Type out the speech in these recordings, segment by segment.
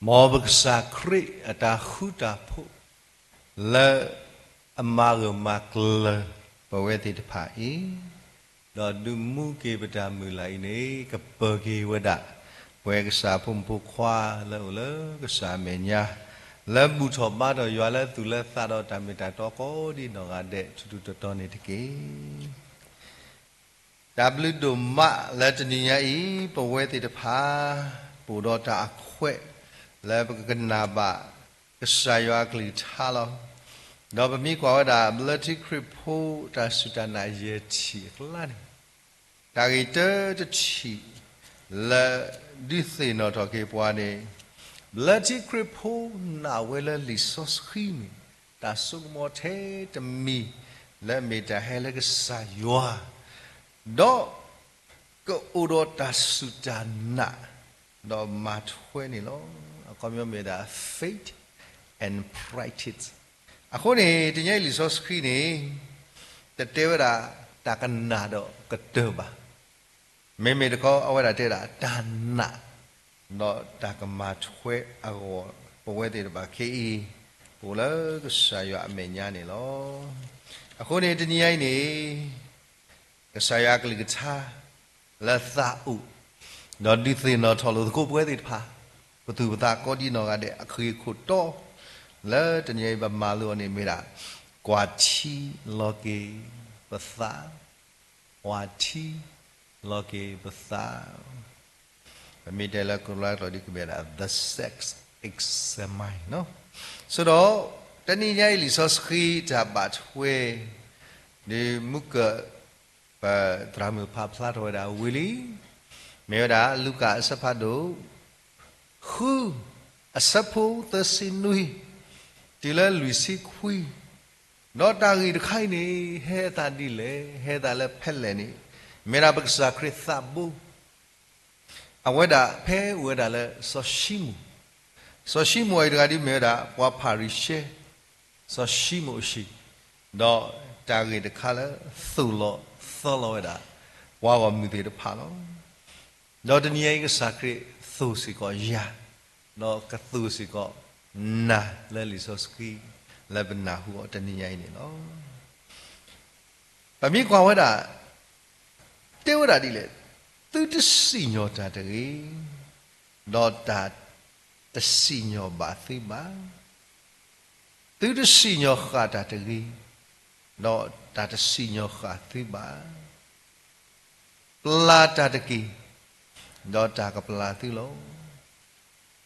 မ်ပကစၢ်ခရံာ်အတၢ်ဃူတၢ်ဖိး လၢအမၤဂၢၢ်မၤကျၢၤပဝဲသ့ၣ်တဖၣ်အံၤ, ဒီးဒုးမူက့ၤပတၢ်မုၢ်လၢ်အံၤန့ၣ် ကပၢၤက့ၤဝဲဒၣ် ပဝဲကစၢ်ဖိမုၣ်ဖိခွါလၢအိၣ်လၢကစၢ်အမဲာ်ညါ, လၢဘူၣ်ထီၣ်ဘါထီၣ်ယွၤလၢသူၣ်လၢသးဒီးတၢ်မ့ၢ်တၢ်တီကိးဒံနီၢ်ဂၤဒဲး ထူထူတီတီန့ၣ်တက့ၢ်. တၢ်ဘျုးဒိၣ်မးလၢတနံၤညါအံၤ ပဝဲသ့ၣ်တဖၣ် ပအိၣ်ဒီးတၢ်အခွဲး လၢပကကနၣ်ဘၣ် ကစၢ်ယွၤအကလုၢ်ကထါလီၤ. ဒီးပမ့ၢ်ကွၢ်ဝဲဒၣ် ဘျၢထံခရံာ်ဖိတၢ်စူၢ်တၢ်နာ်ယဲၢ်ထံၣ်အကျါန့ၣ်, တၢ်ဂ့ၢ်တၢတထံၣ် လၢဒုးသ့ၣ်နီၣ်ထီၣ်က့ၤပှၤန့ၣ်, ဘျၢထံခရံာ်ဖိနာ်ဝဲလၢလံာ်စီဆှံန့ၣ် တၢ်စိကမီၤထဲတမံၤ လၢအမ့ၢ်တၢ်ဟဲလၢကစၢ်ယွၤ, ဒီး ကအိၣ်ဒီးတၢ်စူၢ်တၢ်နာ် ဒီးမၤထွဲန့ၣ်လီၤ. အခီပညီမ့ၢ်ဝဲဒၣ် faith and practice. အဃိန့ၣ် တနံၤညါအံၤလံာ်စီဆှံန့ၣ် တတဲဝဲဒၣ်တၢ်ကနၣ်ဒီးကတၢၢ်ဘၣ်. မ့မ့ၢ်တခီ အဝဲဒၣ်တဲဒၣ်တၢ်နာ် ဒီးတၢ်ကမၤထွဲအဂီၢ် ပဝဲသ့ၣ်တဖၣ်ခဲအံၤ ပအိၣ်လၢကစၢ်ယွၤအမဲာ်ညါန့ၣ်လီၤ. အဃိန့ၣ် တနံၤညါအံၤန့ၣ် ကစၢ်ယွၤအကလုၢ်ကထါ လၢသးအိၣ် ဒီးဒုးသ့ၣ်နီၣ်ထီၣ်လိာ်သကိးပဝဲသ့ၣ်တဖၣ် ပသူၣ်ပသးကိးဒံနီၢ်ဂၤဒဲး အဃ့ၢ်ခိၣ်တီ လၢတနံၤအံၤပမၤလိအီၤန့ၣ်မ့ၢ်ဒၣ် ကွၢ်ထံလီၤက့ၤပသး, ကွၢ်ထံလီၤက့ၤပသး ပမ့ၢ်တဲလၢကရၢကျိာ်ဒ်ကမ့ၢ်ဒၣ် the sex examine နီၤ. ဆိဒီး တနံၤညါအံၤလံာ်စီဆှံတၢ်ဘၣ်ထွဲ ဒ်မုၢ်ကၢၢ် ပသရၣ်မုၣ်ဖးဖျါထီၣ်ဝဲဒၣ်ဝံၤလံ, မ့ၢ်ဝဲဒၣ် လူၤကၣ်အဆၢဖးဒိၣ် ဃု အဆၢဖိသၢဆံနွံ တုၤလၢလွံၢ်ဆံခွံ, ဒီးတၢ်ဂ့ၢ်တခါအံၤန့ၣ် ဟဲအသးဒ်လဲၣ်, ဟဲအသးလၢဖဲလဲၣ်န့ၣ် မ့ၢ်ဒၣ်ပကစၢ်ခရံာ်သးဘိ အဝဲဒၣ်ဖဲအိၣ်ဝဲဒၣ်လၢစီၤၡံမိၣ်, စီၤၡံမိၣ်အံၤတဂၤဒ်မ့ၢ်ဝဲဒၣ် ပှၤဖၤရံၤၡဲ စီၤၡံမိၣ်အဟံၣ်, ဒီးတၢ်ဂ့ၢ်တခါလၢသိၣ်လီၤသီလီၤဝဲဒၣ် ပှၤဂီၢ်မုၢ်သ့ၣ်တဖၣ်လီၤ. ဒီးတနံၤညါအံၤကစၢ်ခရံာ်သိၣ်စ့ၢ်ကီးယၤ, ဒီးကသိၣ်စ့ၢ်ကီးနၤလၢလံာ်စီဆှံ လၢပနၢ်ဟူအီၤတနံၤညါအံၤန့ၣ်လီၤ. ပမ့ၢ်ကွၢ်ဝဲဒၣ် တဲဝဲဒၣ်ဒ်လဲၣ်, သုတစံၣ်ညီၣ်တၢ်တဂ့ၤ, ဒီးတၢ်တစံၣ်ညီၣ်ဘၣ်သုဘၣ်. သုတစံၣ်ညီၣ်ဃၣ်တၢ်တဂ့ၤ, ဒီးတၢ်တစံၣ်ညီၣ်ဃၣ်သုဘၣ်. ပျၢ်တၢ်တက့ၢ်, ဒီးတၢ်ကပျၢ်သုလီၤ.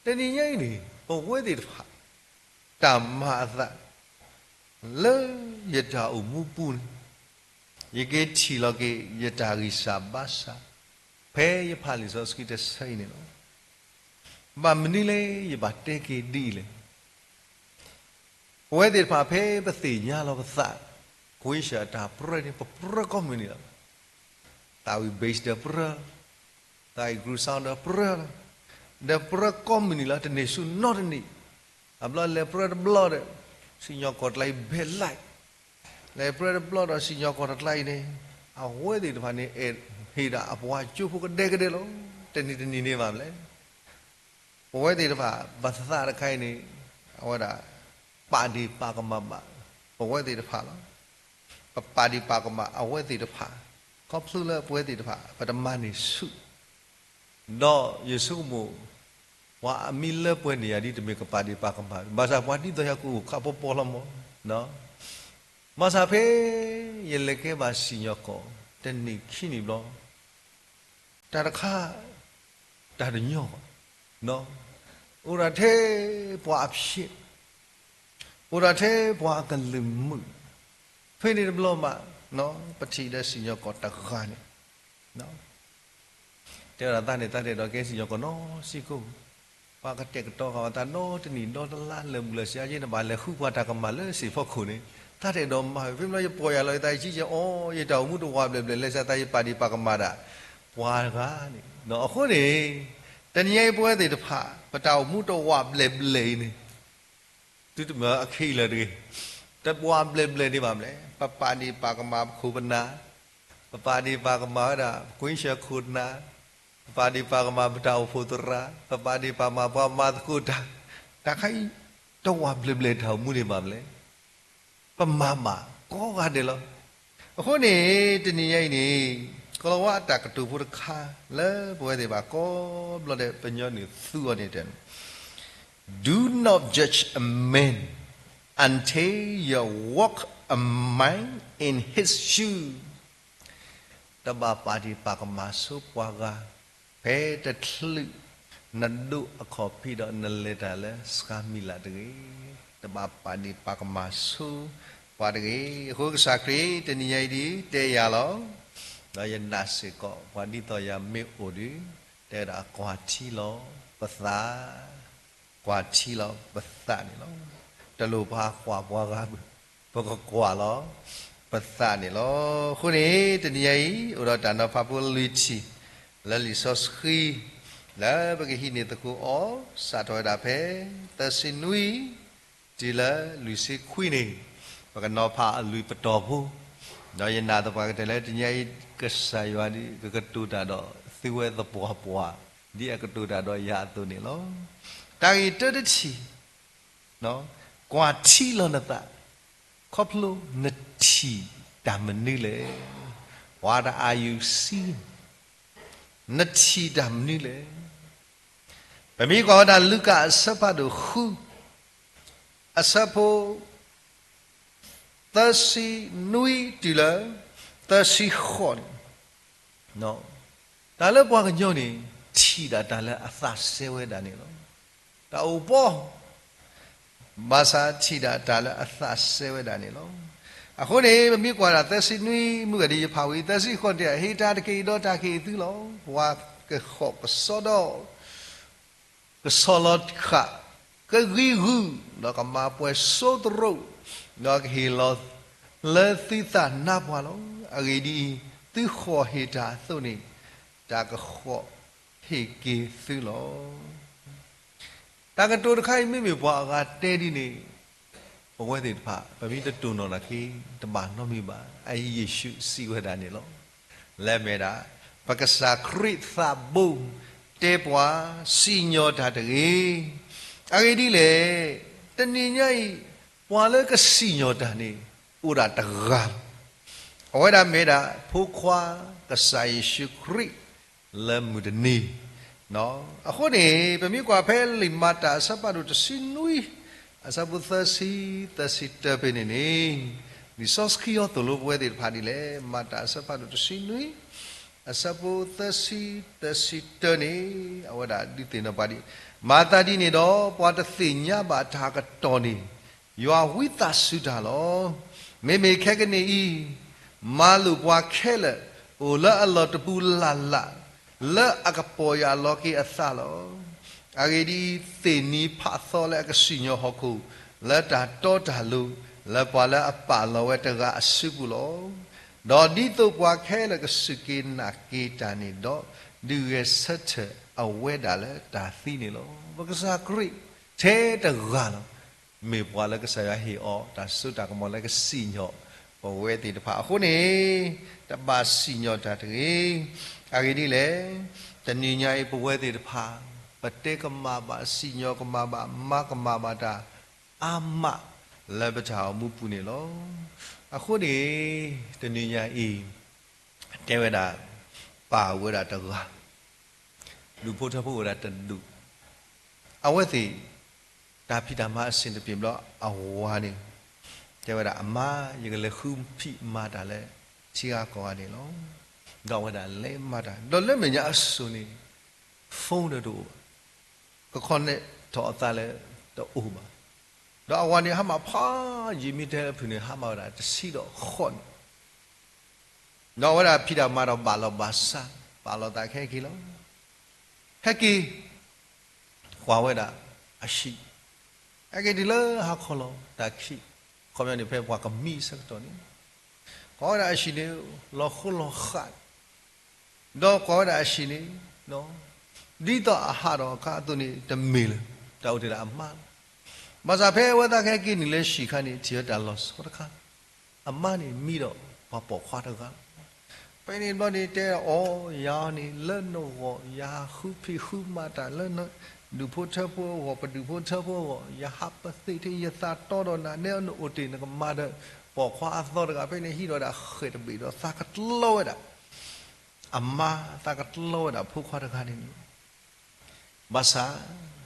တနံၤညါအံၤန့ၣ် ပဝဲသ့ၣ်တဖၣ် တၢ်မၤအသး လၢယတၢ်အိၣ်မူပူၤန့ၣ် ယက့ၤထံၣ်လီၤက့ၤ ယတၢ်ဂံၢ်စၢ်ဘါစၢ် ဖဲယဖးလံာ်စီဆှံတဆၢအံၤန့ၣ်လီၤ. ဘၣ်မနုၤလဲၣ် ယဘၣ်တဲက့ၤဒ်အံၤလဲၣ်. ပဝဲသ့ၣ်တဖၣ်ဖဲပသ့ၣ်ညါလီၤပသး ကွ့ၢ်ဆၢအတၢ်ပြၢန့ၣ် ပပြၢကိးမုၢ်နံၤလီၤ. သးဝံၣ် bass ဒီးပြၢလီၤ, သးဝံၣ် group sound ဒီးပြၢလီၤ, ဒီးပြၢကိးမုၢ်နံၤလီၤ. တန့ၢ်ဆူၣ်နီတနံၤ, အဘျီလဲၤပြၢတဘျီဒီး စံၣ်ညီၣ်ကွီၢ်တကျါအံၤ ဘဲလၢ် လဲၤပြၢတဘျီဒီးစံၣ်ညီၣ်ကွီၢ်တကျါအံၤန့ၣ် အဝဲသ့ၣ်တဖၣ်န့ၣ် အဲၣ်ဟ့ၣ်ဒၣ်အပှၤကၠိဖိကဒဲကဒဲလီၤ. တနံၤတနံၤန့ၣ်ဘၣ်မလဲၣ်. ပဝဲသ့ၣ်တဖၣ် ပသးတခါအံၤန့ၣ် အဝဲဒၣ် ပာ်ဒ့ၣ်ပာ်ကမၣ်ဘၣ် ပဝဲသ့ၣ်တဖၣ်လီၤ. ပပာ်ဒ့ၣ်ပာ်ကမၣ်အဝဲသ့ၣ်တဖၣ် ခီဖျိလၢပဝဲသ့ၣ်တဖၣ် ပတမၤန့ၢ်ဆူၣ် ဒီးယဆိကမိၣ် ပှၤအမံၤလၢပှဲၤန့ၣ်ယၤဒ်တမ့ၢ်ကပာ်ဒ့ၣ်ပာ်ကမၣ်, ဘၣ်ဆၣ်ပှၤဒ်သိးယၤကအိၣ်ခးပီပီလီၤမး, ဘၣ်ဆၣ်ဖဲယလဲၤကဲဘၣ်စံၣ်ညီၣ်ကွီၢ် တနံၣ်ခံနံၣ်ဘျီ တၢ်တခါ တၢ်တညီဘၣ်, အိၣ်ဒၣ်ထဲပှၤအဖျဲး, အိၣ်ဒၣ်ထဲပှၤအကလုၢ်မုာ်, ဖဲန့ၣ်တဘျီဘၣ် ပထံၣ်ဒီးစံၣ်ညီၣ်ကွီၢ်တဂၤန့ၣ် တဲဝဲဒၣ်သးန့ၣ် သးတအဲၣ်ဒိးကဲစံၣ်ညီၣ်ကွီၢ်နီတစဲးဖိ, ပှၤကတဲာ်ကတီၤဃာ်ဝဲသးဒီတနံၣ်ဒီတလါ လၢာ်ဘူၣ်လၢာ်စ့အါက့ နဘၣ်လဲၤဃုပှၤတၢ်ကမၣ်လၢစံာ်ဖီခိၣ်န့ၣ် သးတအဲၣ်ဒိးမၤဝဲ, ဖဲမ့ၢ်လီၤယပီၢ်ယၢ်လီၤ ယသးယစံၣ်ယအီ ယတၢ်အိၣ်မူတဝးဘျဲၣ်ဘျဲၣ် လဲၤစးသးယပာ်ဒ့ၣ်ပာ်ကမၣ်ဒၣ် ပှၤတဂၤန့ၣ်, အဃိန့ၣ် တနံၤအံၤပဝဲသ့ၣ်တဖၣ် ပတၢ်အိၣ်မူတဝးဘျဲၣ်ဘျဲၣ်အံၤန့ၣ် သုတမ့ၢ်အခ့အံၤလၢၤတဂ့ၤ, တဝးဘျဲၣ်ဘျဲၣ်ဒံးဘၣ်မလဲၣ်, ပပာ်ဒ့ၣ်ပာ်ကမၣ်ပခိၣ်ပနၢ်, ပပာ်ဒ့ၣ်ပာ်ကမၣ်ဝဲဒၣ် ပကွ့ၢ်ဆၢခိၣ်နၢ်, ပပာ်ဒ့ၣ်ပာ်ကမၣ်ပတၢ်အိၣ်ဖှိၣ်သရၣ်, ပပာ်ဒ့ၣ်ပာ်ကမၣ်ပှၤမၤသကိးတၢ်, တၢ်ခါအံၤ တဝၢ်ဘျဲၣ်ဘျဲၣ်တၢ်အိၣ်မူန့ၣ်ဘၣ်မနုၤလဲၣ်. ပမၤဘၣ်ကိးဂၤဒဲးလီၤ. အဃိန့ၣ် တနံၤညါအံၤန့ၣ် ကိၤလၤဝါအတၢ်ကတိၤဖိတခါ လၢပဝဲသ့ၣ်တဖၣ်ကိးဘျီဒဲး ပညီနုၢ်သူအီၤန့ၣ်တဲ Do not judge a man until you walk a mile in his shoe. တဘၣ်ပာ်ဒ့ၣ်ပာ်ကမၣ်ဆိပှၤဂၤ ဖဲတချုးနဒိးအခီၣ်ဖံးဒီးနလဲၤတၢ်လၢစှၤမံၤလၢ်တဂ့ၤ. တဘၣ်ပာ်ဒ့ၣ်ပာ်ကမၣ်ဆိပှၤတဂ့ၤ. အဃိကစၢ်ခရံာ်တနံၤညါအံၤဒ်တဲယၤလီၤ. ဒီးယနာ်စ့ၢ်ကီး ပှၤဒ်သိးယၤမ့ၢ်အိၣ်ဒီး တဲဝဲဒၣ်ကွၢ်ထံလီၤပသး ကွၢ်ထံလီၤပသးန့ၣ်လီၤ. တလိၣ်ပှၤကွၢ်ပှၤဂၤဘၣ်, ပကကွၢ်လီၤပသးန့ၣ်လီၤ. အဃိန့ၣ် တနံၤညါအံၤ အိၣ်ဒီးတၢ်နီၤဖးဖိလွံၢ်ထံၣ် လၢလံာ်စီဆှံ လၢပကဟံးန့ၢ်သကိးအီၤ စးထီၣ်ဝဲဒၣ်ဖဲ သၢဆံနွံ တုၤလၢလွံၢ်ဆံခွံန့ၣ် ပကနီၤဖးအလွံၢ်ပတီၢ်ဖိ, ဒီးယနာ်သပှၢ်ကတၢၢ်လၢတနံၤညါအံၤ ကစၢ်ယွၤဒ်ကကတိၤတၢ်ဒီးသုဝဲသပှၢ်ပှၢ် ဒ်အကတိၤတၢ်ဒီးယၤအသိးန့ၣ်လီၤ. တၢ်ဂ့ၢ်တၢတထံၣ် ကွၢ်ထံလီၤနသး, ခီဖျိနထံၣ်တၢ်မနုၤလဲၣ်. What are you seeing? နထံၣ်တၢ်မနုၤလဲၣ်. ပမ့ၢ်ကွၢ်ဝဲဒၣ်လူၤကၣ်အဆၢဖးဒိၣ်ဃု အဆၢဖိ သၢဆံနွံတုၤလၢ သၢဆံဃိးန့ၣ် တၢ်လၢပှၤကညီန့ၣ် ထံၣ်ဒၣ်တၢ်လၢအသးစဲဝဲဒၣ်န့ၣ်လီၤ. တၢ်အိၣ်ဘီ ဘၣ်ဆၣ်ထံၣ်ဒၣ်တၢ်လၢအသးစဲဝဲဒၣ်န့ၣ်လီၤ. အဃိန့ၣ် ပမ့ၢ်ကွၢ်ဒၣ်သၢဆံနွံ မုၢ်ဂၤဒ်ယဖးဝံၤ သၢဆံဃိးန့ၣ် ဟ့ၣ်တၢ်တက့ၢ်ဒီးတၢ်က့ၢ်အသုလီၤ. ပှၤကဃီၣ်ကစီဒီ ကဆီၣ်လီၤဃာ်, ကဂံၤဂုာ်, ဒီးကမၤပှဲၤစိသရိာ်, ဒီးကဟ့ၣ်လီၤလၢသုသးနါပှၢ်လီၤ. အဂ့ၢ်ဒ်အံၤ, သုဃီၣ်ဟ့ၣ်တၢ်အသိးန့ၣ်, တၢ်ကဃီၣ်ဟ့ၣ်က့ၤသုလီၤ. တၢ်ကတိၤတခါအံၤမ့မ့ၢ်ပှၤအဂၤတဲဒ်န့ၣ် ပဝဲသ့ၣ်တဖၣ် ပမ့ၢ်တတိၢ်နီၣ်နာ်က့ တဘၣ်နီတမံၤဘၣ်. အအံၤယ့ၣ်ၡူးစံးဝဲဒၣ်န့ၣ်လီၤ. လၢအမ့ၢ်ဒၣ် ပကစၢ်ခရံာ်သးဘိ တဲပှၤ စံၣ်ညီၣ်တၢ်တဂ့ၤ. အဂ့ၢ်ဒ်လဲၣ်, တနံၤညါအံၤ ပှၤလၢကစံၣ်ညီၣ်တၢ်န့ၣ် အိၣ်ဒၣ်တဂၤလီၤ. အဝဲဒၣ်မ့ၢ်ဒၣ် ဖိခွါကစၢ်ယ့ၣ်ၡူးခရံာ် လၢမုၢ်တနံၤ အဃိန့ၣ် ပမ့ၢ်ကွၢ်ဖဲလံာ်မၤတၢ်အဆၢဖးဒိၣ်တဆံနွံ အဆၢဖိသၢဆံ သၢဆံတၢဖဲန့ၣ်န့ၣ်, လံာ်စီဆှံအသိၣ်လိပဝဲသ့ၣ်တဖၣ်ဒ်လဲၣ်. မၤတၢ်အဆၢဖးဒိၣ်တဆံနွံ အဆၢဖိသၢဆံ သၢဆံတၢန့ၣ် အဝဲဒၣ်ဒုးသ့ၣ်နီၣ်ပှၤဒ်, မၤသးဒ်န့ၣ်ဒီး ပှၤတသ့ၣ်ညါဘၣ်တၢ်ကတီၢ်န့ၣ် ယွၤဝံသးစူၤတၢ်လီၤ. မ့မ့ၢ်ခဲကနံၣ်အံၤ မၤလိာ်ပှၤခဲလၢာ် အိၣ်လၢအလီၢ်တပူၤလၢ်လၢ် လၢအကပီၢ်ယၢ်လီၤက့ၤအသးလီၤ. အဂ့ၢ်ဒ်အံၤ, သ့ၣ်နံၤဖးသီလၢအကစံၣ်ညီၣ်ဟီၣ်ခိၣ် လၢတၢ်တီတၢ်လိၤ လၢပှၤလၢအပာ်လီၤဝဲတဂၤအစုပူၤလီၤ. ဒီးဒ်သိးပှၤခဲလၢာ်ကစူၢ်က့ၤနာ်က့ၤတၢ်န့ၣ်ဒီး, ဒုးဂဲၤဆၢထၢၣ်အဝဲဒၣ်လၢတၢ်သံန့ၣ်လီၤ. ပကစၢ်ခရံာ်ထဲတဂၤလီၤ. မ့ၢ်ပှၤလၢကစၢ်ယွၤဟ့ၣ်အီၤ တၢ်စိတၢ်ကမီၤလၢကစံၣ်ညီၣ်ပဝဲသ့ၣ်တဖၣ်အဃိန့ၣ်, တဘၣ်စံၣ်ညီၣ်တၢ်တဂ့ၤ. အဂ့ၢ်ဒ်လဲၣ်, တနံၤညါအံၤပဝဲသ့ၣ်တဖၣ် ပတဲကမၣ်ဘၣ် စံၣ်ညီၣ်ကမၣ်ဘၣ် မၤကမၣ်ဘၣ်တၢ် အါမးလၢပတၢ်အိၣ်မူပူၤန့ၣ်လီၤ. အဃိန့ၣ် တနံၤညါအံၤ တဲဝဲဒၣ် ပၢ်ဝဲဒၣ်တဂၤ ဒူၣ်ဖိထၢဖိဝဲဒၣ်တဒူၣ်, အဝဲသ့ၣ် တၢ်ဖံးတၢ်မၤအဆင်တပြေဘျီ အဝၤန့ၣ် တဲဝဲဒၣ် အမါ ယကလဲၤဃုဖံးမၤတၢ်လၢထံဂၤကီၢ်ဂၤန့ၣ်လီၤ. ဒီးအဝဲဒၣ်လဲၤမၤတၢ် ဒီးလၢမဲာ်ညါအစိၤန့ၣ် phone ဒီးတအိၣ်ဘၣ်, ကခီနဲၣ်ထီၣ်အသးလၢတအိၣ်ဘၣ်. ဒီးအဝၤန့ၣ်ဟါမၢ်ဖးယံာ်မ့ၢ်တဲလၢဖုၣ်န့ၣ် ဟါမၢ်ဝဲဒၣ်တဆံဒီးဃိးနံၣ် ဒီးအဝဲဒၣ်ဖံးတၢ်မၤဒီးဘၣ်လီၤဘၣ်စး ပာ်လီၤသးကဟဲက့ၤလီၤ. ဟဲက့ၤ ကွၢ်ဝဲဒၣ်အဟံၣ်, ဟဲက့ၤတုၤလၢဟါခီလီၤတၢ်ခံး, ခီပညီန့ၣ် ဖဲပှၤကမံအဆၢကတီၢ်န့ၣ်, ကွၢ်ဝဲဒၣ်အဟံၣ်န့ၣ် လီၤဃိလီၤဃး, ဒီးကွၢ်ဝဲဒၣ်အဟံၣ်န့ၣ် ဒ်သိးအဟးထီၣ်အခါအသိးန့ၣ် တမ့ၢ်လၢၤ, တၢ်အိၣ်ထဲဒၣ်အမါလီၤ. ဘၣ်ဆၣ်ဖဲအဝဲသ့ၣ်ကဟဲက့ၤနုာ်လၢဟံၣ်အခါန့ၣ် ထံၣ်ဝဲတၢ်လီၤဆီတခါ, အမါန့ၣ်မံဒီးပှၤပိာ်ခွါတဂၤလီၤ. ဖဲန့ၣ်ဘျီန့ၣ်တဲအီၤ, ယၤန့ၣ်လၢနဂီၢ် ယဟးဃုဖံးဃုမၤတၢ်လၢ ဒူၣ်ဖိထၢဖိအဂီၢ်, ပဒူၣ်ဖိထၢဖိအဂီၢ်, ယဟးပသ့ၣ်ထံယသးတီဒီးနၤ, နဲနအိၣ်တ့ၢ်နကမၤဒီး ပိာ်ခွါအသီတဂၤ. ဖဲန့ၣ်ဟံးဒီးဝဲဒၣ်ဃဲးတဘ့ၣ်ဒီး သးကတလီဝဲဒၣ် အမါ, သးကတလီဝဲဒၣ်ဖိခွါတဂၤန့ၣ်န့ၣ်, ဘၣ်ဆၣ်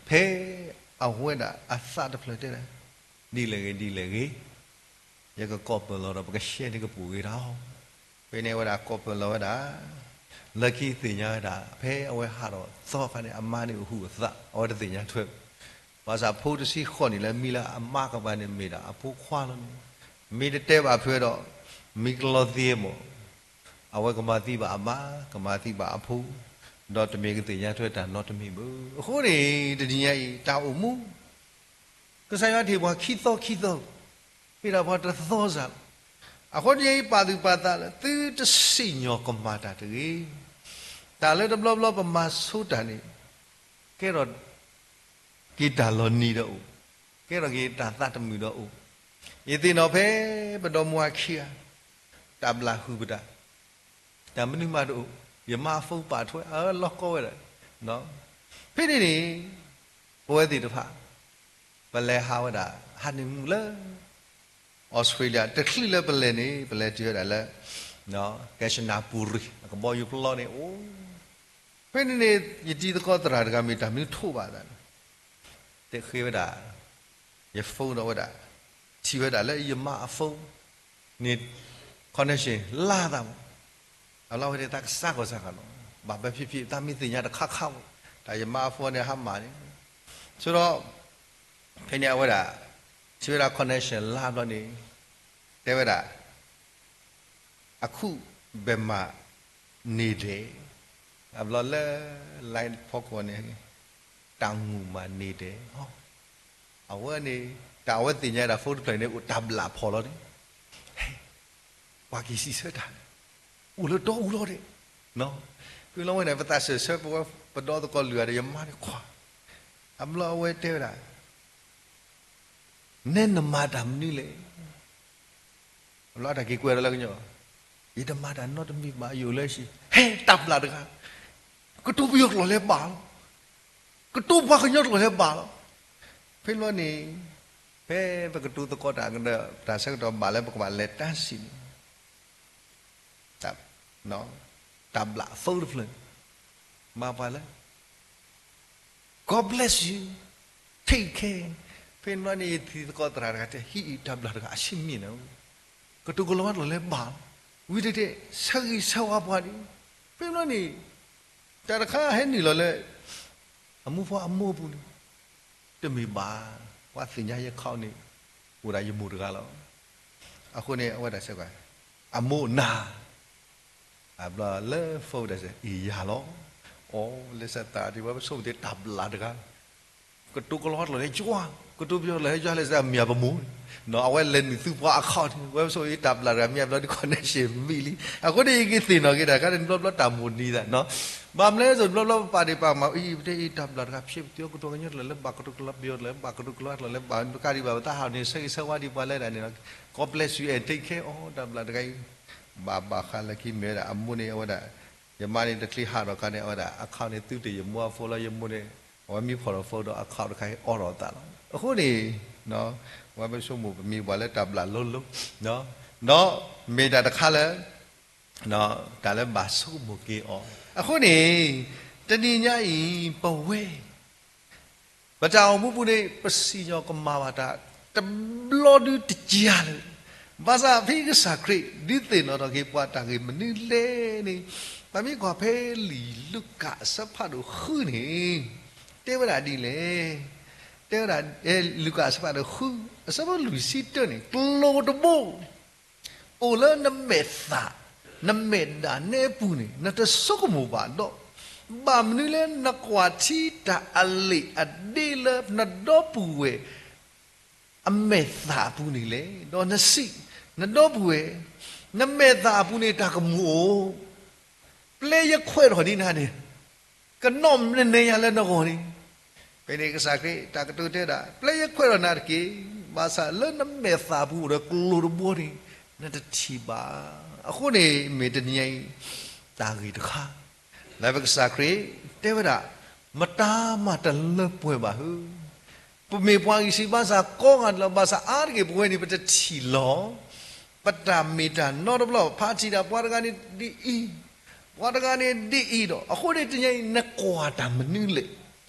ဖဲအဝဲဒၣ်အသးတဖျၢၣ်တဲဒၣ်, ဒ်လဲၣ်ဂ့ၤ ဒ်လဲၣ်ဂ့ၤ, ယကကိးပၢၢ်လီၤဒီး ပကရှဲန့ၢ်ကပူၤဂ့ၤတၢ်အီၤ. ဖဲန့ၣ်အဝဲဒၣ်ကိးပၢၢ်လီၤဝဲဒၣ်, လၢခံသ့ၣ်ညါဝဲဒၣ် ဖဲအဝဲဟးထီၣ်သီအခါန့ၣ် အမါန့ၣ်အဟူးအသး အဝဲတသ့ၣ်ညါထွဲ, ဘၣ်ဆၣ်ဖိတဆံဃိးနံၣ်လၢမံလၢအမါကပၤန့ၣ် မ့ၢ်ဒၣ်အဖိခွါလီၤန့ၣ်, မ့ၢ်တတဲဘၣ်ဖုးဒီး မံကလီသံမး, အဝဲကမၤသံဘၣ်အမါ, ကမၤသံဘၣ်အဖိ, ဒီးတမ့ၢ်ကသ့ၣ်ညါထွဲတၢ်နီတမံၤဘၣ်. အဃိန့ၣ် တနံၤညါအံၤ တၢ်အိၣ်မူ ကစၢ်ယွၤတ့ၢ်ပှၤခံသီခံသီ, ဟ့ၣ်ဒၣ်ပှၤတသီစၢ်လီၤ. အဃိတနံၤညါအံၤ ပာ်သူၣ်ပာ်သးလၢ သုတစံၣ်ညီၣ်ကမၣ်တၢ်တဂ့ၤ. တၢ်လၢတဘျီဘျီပမၤဆိတၢ်န့ၣ် ကဲထီၣ်က့ၤတၢ်လီၤနံၤဒီးအိၣ်, ကဲထီၣ်က့ၤတၢ်သးတမုာ်ဒီးအိၣ်. ယသ့ၣ်နီၣ်ဖဲပဒီမါဝၤခံဂၤ တၢ်ဘျၣ်ဟုၣ်ပတၢ်, တၢ်မနုၤမးတအိၣ်, ယမါအ phone ပာ်ထွဲ အလီၢ်ကီဝဲဒၣ်. ဖဲန့ၣ်န့ၣ် ပဝဲသ့ၣ်တဖၣ် ပလဲၤဟးဝဲဒၣ် honeymoon လၢ Australia တချုးလၢပလဲၤန့ၣ် ပလဲၤတုၤဝဲဒၣ်လၢ Kanchanaburi အကဘီယူၤပျီန့ၣ်အိၣ်. ဖဲန့ၣ်န့ၣ် ယတံၤသကိးသရၣ်တဂၤ မ့ၢ်တၢ်မနုၤထိးဘၣ်သးန့ၣ် တဲဃ့ဝဲဒၣ်, ယ phone ဒီးဝဲဒၣ်, ထံၣ်ဝဲဒၣ်လၢယမါအ phone န့ၣ် connection လါသးမး, အလီၢ်ဝဲဒၣ်တၢ်ကစၢ်ကီၢ်စၢ်ဃီလီၤ. ဘၣ်ပဲဖံးဖံး တၢ်မ့ၢ်သ့ၣ်ညါတခါခါမး, တၢ်ယမါအ phone န့ၣ်ဟးမၤန့ၣ်, ဆိဒီး ဖဲန့ၣ်အဝဲဒၣ် ထံၣ်ဝဲဒၣ် connection လါဘျီန့ၣ် တဲဝဲဒၣ် အခုဘယ်မှာနေလဲ, အဘျီလၢ line ဖီခိၣ်န့ၣ် တၢ်ငူၣ်မးန့ၣ်ဒဲး, အဝဲန့ၣ် တၢ်အဝဲသ့ၣ်ညါဒၣ် phone တဖျၢၣ်န့ၣ် အိၣ်တၢ်ဘျၣ်ဖီၣ်လီၤန့ၣ်, ပှၤက့ၤစံးဆၢတၢ်, အိၣ်လၢဒီအူလီၤဒဲး, ဖဲလီၤဝဲန့ၣ် ပသးစၢၢ်ဆၢ ပဝဲပဒီသကိးလွံၢ်ဂၤဒီး ယမါန့ၣ်ခွါ, အဘျီအဝဲတဲဝဲဒၣ် နဲနမၤတၢ်မနုၤလဲၣ်. အဘျီတၢ်က့ၤကွဲးဒီးလၢကညီ, ယတမၤတၢ်နီတမံၤဘၣ်, ယအိၣ်လၢဟံၣ်, ဟဲတၢ်ဘျၣ်တဂၤ, ကတိၤပယီၤကျိာ်လဲၤဘၣ်လီၤ, ကတိၤပှၤကညီကျိာ်လဲၤဘၣ်လီၤ. ဖဲလီၤန့ၣ် ဖဲပကတိၤသကိးတၢ်ကဒီး တၢ်ဆၢကတီၢ်ဘၣ်လၢပကဘၣ်လဲၤတၢ်စံးန့ၣ် တၢ်ဘျၣ်အ phone တဖျၢၣ် မၤပှၤလၢ God bless you, take care. ဖဲန့ၣ်န့ၣ် ယတံၤသကိးသရၣ်တဂၤတဲ ဟံၣ်အံၤတၢ်ဘျၣ်တဂၤအဆံးမံၤန့ၣ်, ကတိၤကလီၤဝါကျိာ်လဲၤဘၣ်လီၤ, ဝံၤတတဲ ဆၢဂ့ၤဆၢဝါပှၤန့ၣ်, ဖဲန့ၣ်န့ၣ် တၢ်တခါဟဲနုာ်လီၤလၢ အမိၢ်ပှၢ်အမိၢ်အပူၤန့ၣ်, တမ့ၢ်ဘၣ်, ပှၤသ့ၣ်ညါယခီန့ၣ် အိၣ်ဒၣ်ယမိၢ်တဂၤလီၤ. အဃိန့ၣ် အဝဲဒၣ်စ့ၢ်ကီး အမိၢ်နၤ အဘျီလၢ phone ဒၣ်စ့ၢ် အံၤယၤလီၤ. အိ လၢစၢသးဒ်ဝဲပဆိကမိၣ်သ့ တၢ်ဘျၣ်တဂၤ ကတိၤကလီၤကျိာ်လၢယွၤ, ကတိၤပယီၤကျိာ်လၢယွၤ လၢစၢမ့ၢ်အပမိၢ်, အဝဲလဲၤနုာ်သုပှၤအခီၣ်န့ၣ် ဝဲပဆိကမိၣ်အံၤတၢ်ဘျၣ်တဂၤ မ့ၢ်အဘျီဒ် connection မံလံ. အဃိန့ၣ် ယကသ့ၣ်နီၣ်က့ၤတၢ်ခါန့ၣ် ဘျီဘျီတၢ်မိၣ်နံၤသး, ဘၣ်မနုၤလဲၣ် ဘျီဘျီပပာ်ဒံးပာ်မၤအံၤ ပတဲအံၤတၢ်ဘျၣ်တဂၤ ဖဲပတဲကတိၤကညီကျိာ်လၢဘၣ် ကတိၤကလီၤပယီၤကျိာ်လၢဘၣ် ကတိၤကလီၤကျိာ်လၢဘၣ် တကးဒံးဘၣ် ပသးဟးန့ၣ် ဆၢဂ့ၤဆၢဝါဒံးပှၤလၢဒၣ်န့ၣ်လီၤ. God bless you and take care အိ တၢ်ဘျၣ်တဂၤအံၤ ဘၣ်ဘၣ်ဃးလၢခံမ့ၢ်ဝဲဒၣ် အမိၢ်န့ၣ် အဝဲဒၣ် ယမါန့ၣ် တချုးဟးထီၣ်ခါန့ၣ် အဝဲဒၣ် account န့ၣ် သုတ့ၢ်ယမိၢ်အ phone လီၤ. ယမိၢ်န့ၣ် အဝဲမ့ၢ်ဖီၣ်ဒီး phone ဒီး account တခါအံၤ အိးထီၣ်သးလီၤ. အဃိန့ၣ် ဝဲပဆိကမိၣ်ပမ့ၢ်ပှၤလၢတၢ်ဘျၣ်လိၤလိၤ ဒီးမ့ၢ်တၢ်တခါလၢ တၢ်လၢဘၣ်ဆိကမိၣ်က့ၤအီၤ. အဃိန့ၣ် တနံၤညါအံၤ ပဝဲ ပတၢ်အိၣ်မူပူၤန့ၣ် ပစံၣ်ညီၣ်ကမၣ်ဘၣ်တၢ် တဘျီဒုတကယၤလၢာ်. ဘၣ်ဆၣ်ဖဲကစၢ်ခရံာ် ဒုးသ့ၣ်နီၣ်ထီၣ်က့ၤပှၤတၢ်ဂ့ၢ်မနုၤလဲၣ်န့ၣ် ပမ့ၢ်ကွၢ်ဖဲလံာ်လူၤကၣ်အဆၢဖးဒိၣ်ဃုန့ၣ် တဲဝဲဒၣ်ဒ်လဲၣ်. တဲဝဲဒၣ် လူၤကၣ်အဆၢဖးဒိၣ်ဃု အဆၢဖိလွံၢ်ဆံတၢန့ၣ် ကျိၤတဘိ အိၣ်လၢနမဲာ်သၣ် နမဲာ်ဒၣ်နဲအပူၤန့ၣ် နတဆိကမိၣ်ဘၣ်ဒီး, ဘၣ်မနုၤလၢနကွၢ်ထံတၢ်အလံာ်အဒ့လၢနဒီပုၢ်ဝဲၢ် အမဲာ်သၣ်အပူၤန့ၣ်လဲၣ်. ဒီးနစံး, နဒီပုၢ်ဝဲၢ်, နမဲာ်သၣ်အပူၤန့ၣ် တၢ်ကမူၤအိၣ်, ပျဲယခွဲးထီၣ်ဒံးနၤန့ၣ် ကနီၣ်နနဲယၤလၢနဂီၢ်န့ၣ်. ဖဲန့ၣ်ကစၢ်ခရံာ်တၢ်ကတိၤတဲဒၣ် ပျဲယခွဲးထီၣ်နၤတက့ၢ်. ဘၣ်ဆၣ်လၢနမဲာ်သၣ်ပူၤအိၣ်ဒီးကျိၤတဘိန့ၣ် နတထံၣ်ဘၣ် အဃိန့ၣ်မ့ၢ်တနံၤညါအံၤ တၢ်ဂ့ၢ်တခါ လၢပကစၢ်ခရံာ်တဲဝဲဒၣ်, မတၤမးတလၢပှဲၤဘၣ်ဧၢ, ပမ့ၢ်ပှၤဂံၢ်စၢ်ဘါစၢ်ကိးဂၤဒဲးလီၤ. ဘၣ်ဆၣ်အါတက့ၢ်ပဝဲန့ၣ် ပတထံၣ်လီၤ ပတၢ်မ့ၢ်တၢ်နီတဘျီ, ဖးထံၣ်တၢ်ပှၤတဂၤန့ၣ်ဒ်အံၤ, ပှၤတဂၤန့ၣ်ဒ်အံၤဒီး အဃိန့ၣ်တနံၤညါအံၤ နကွၢ်တၢ်မနုၤလဲၣ်,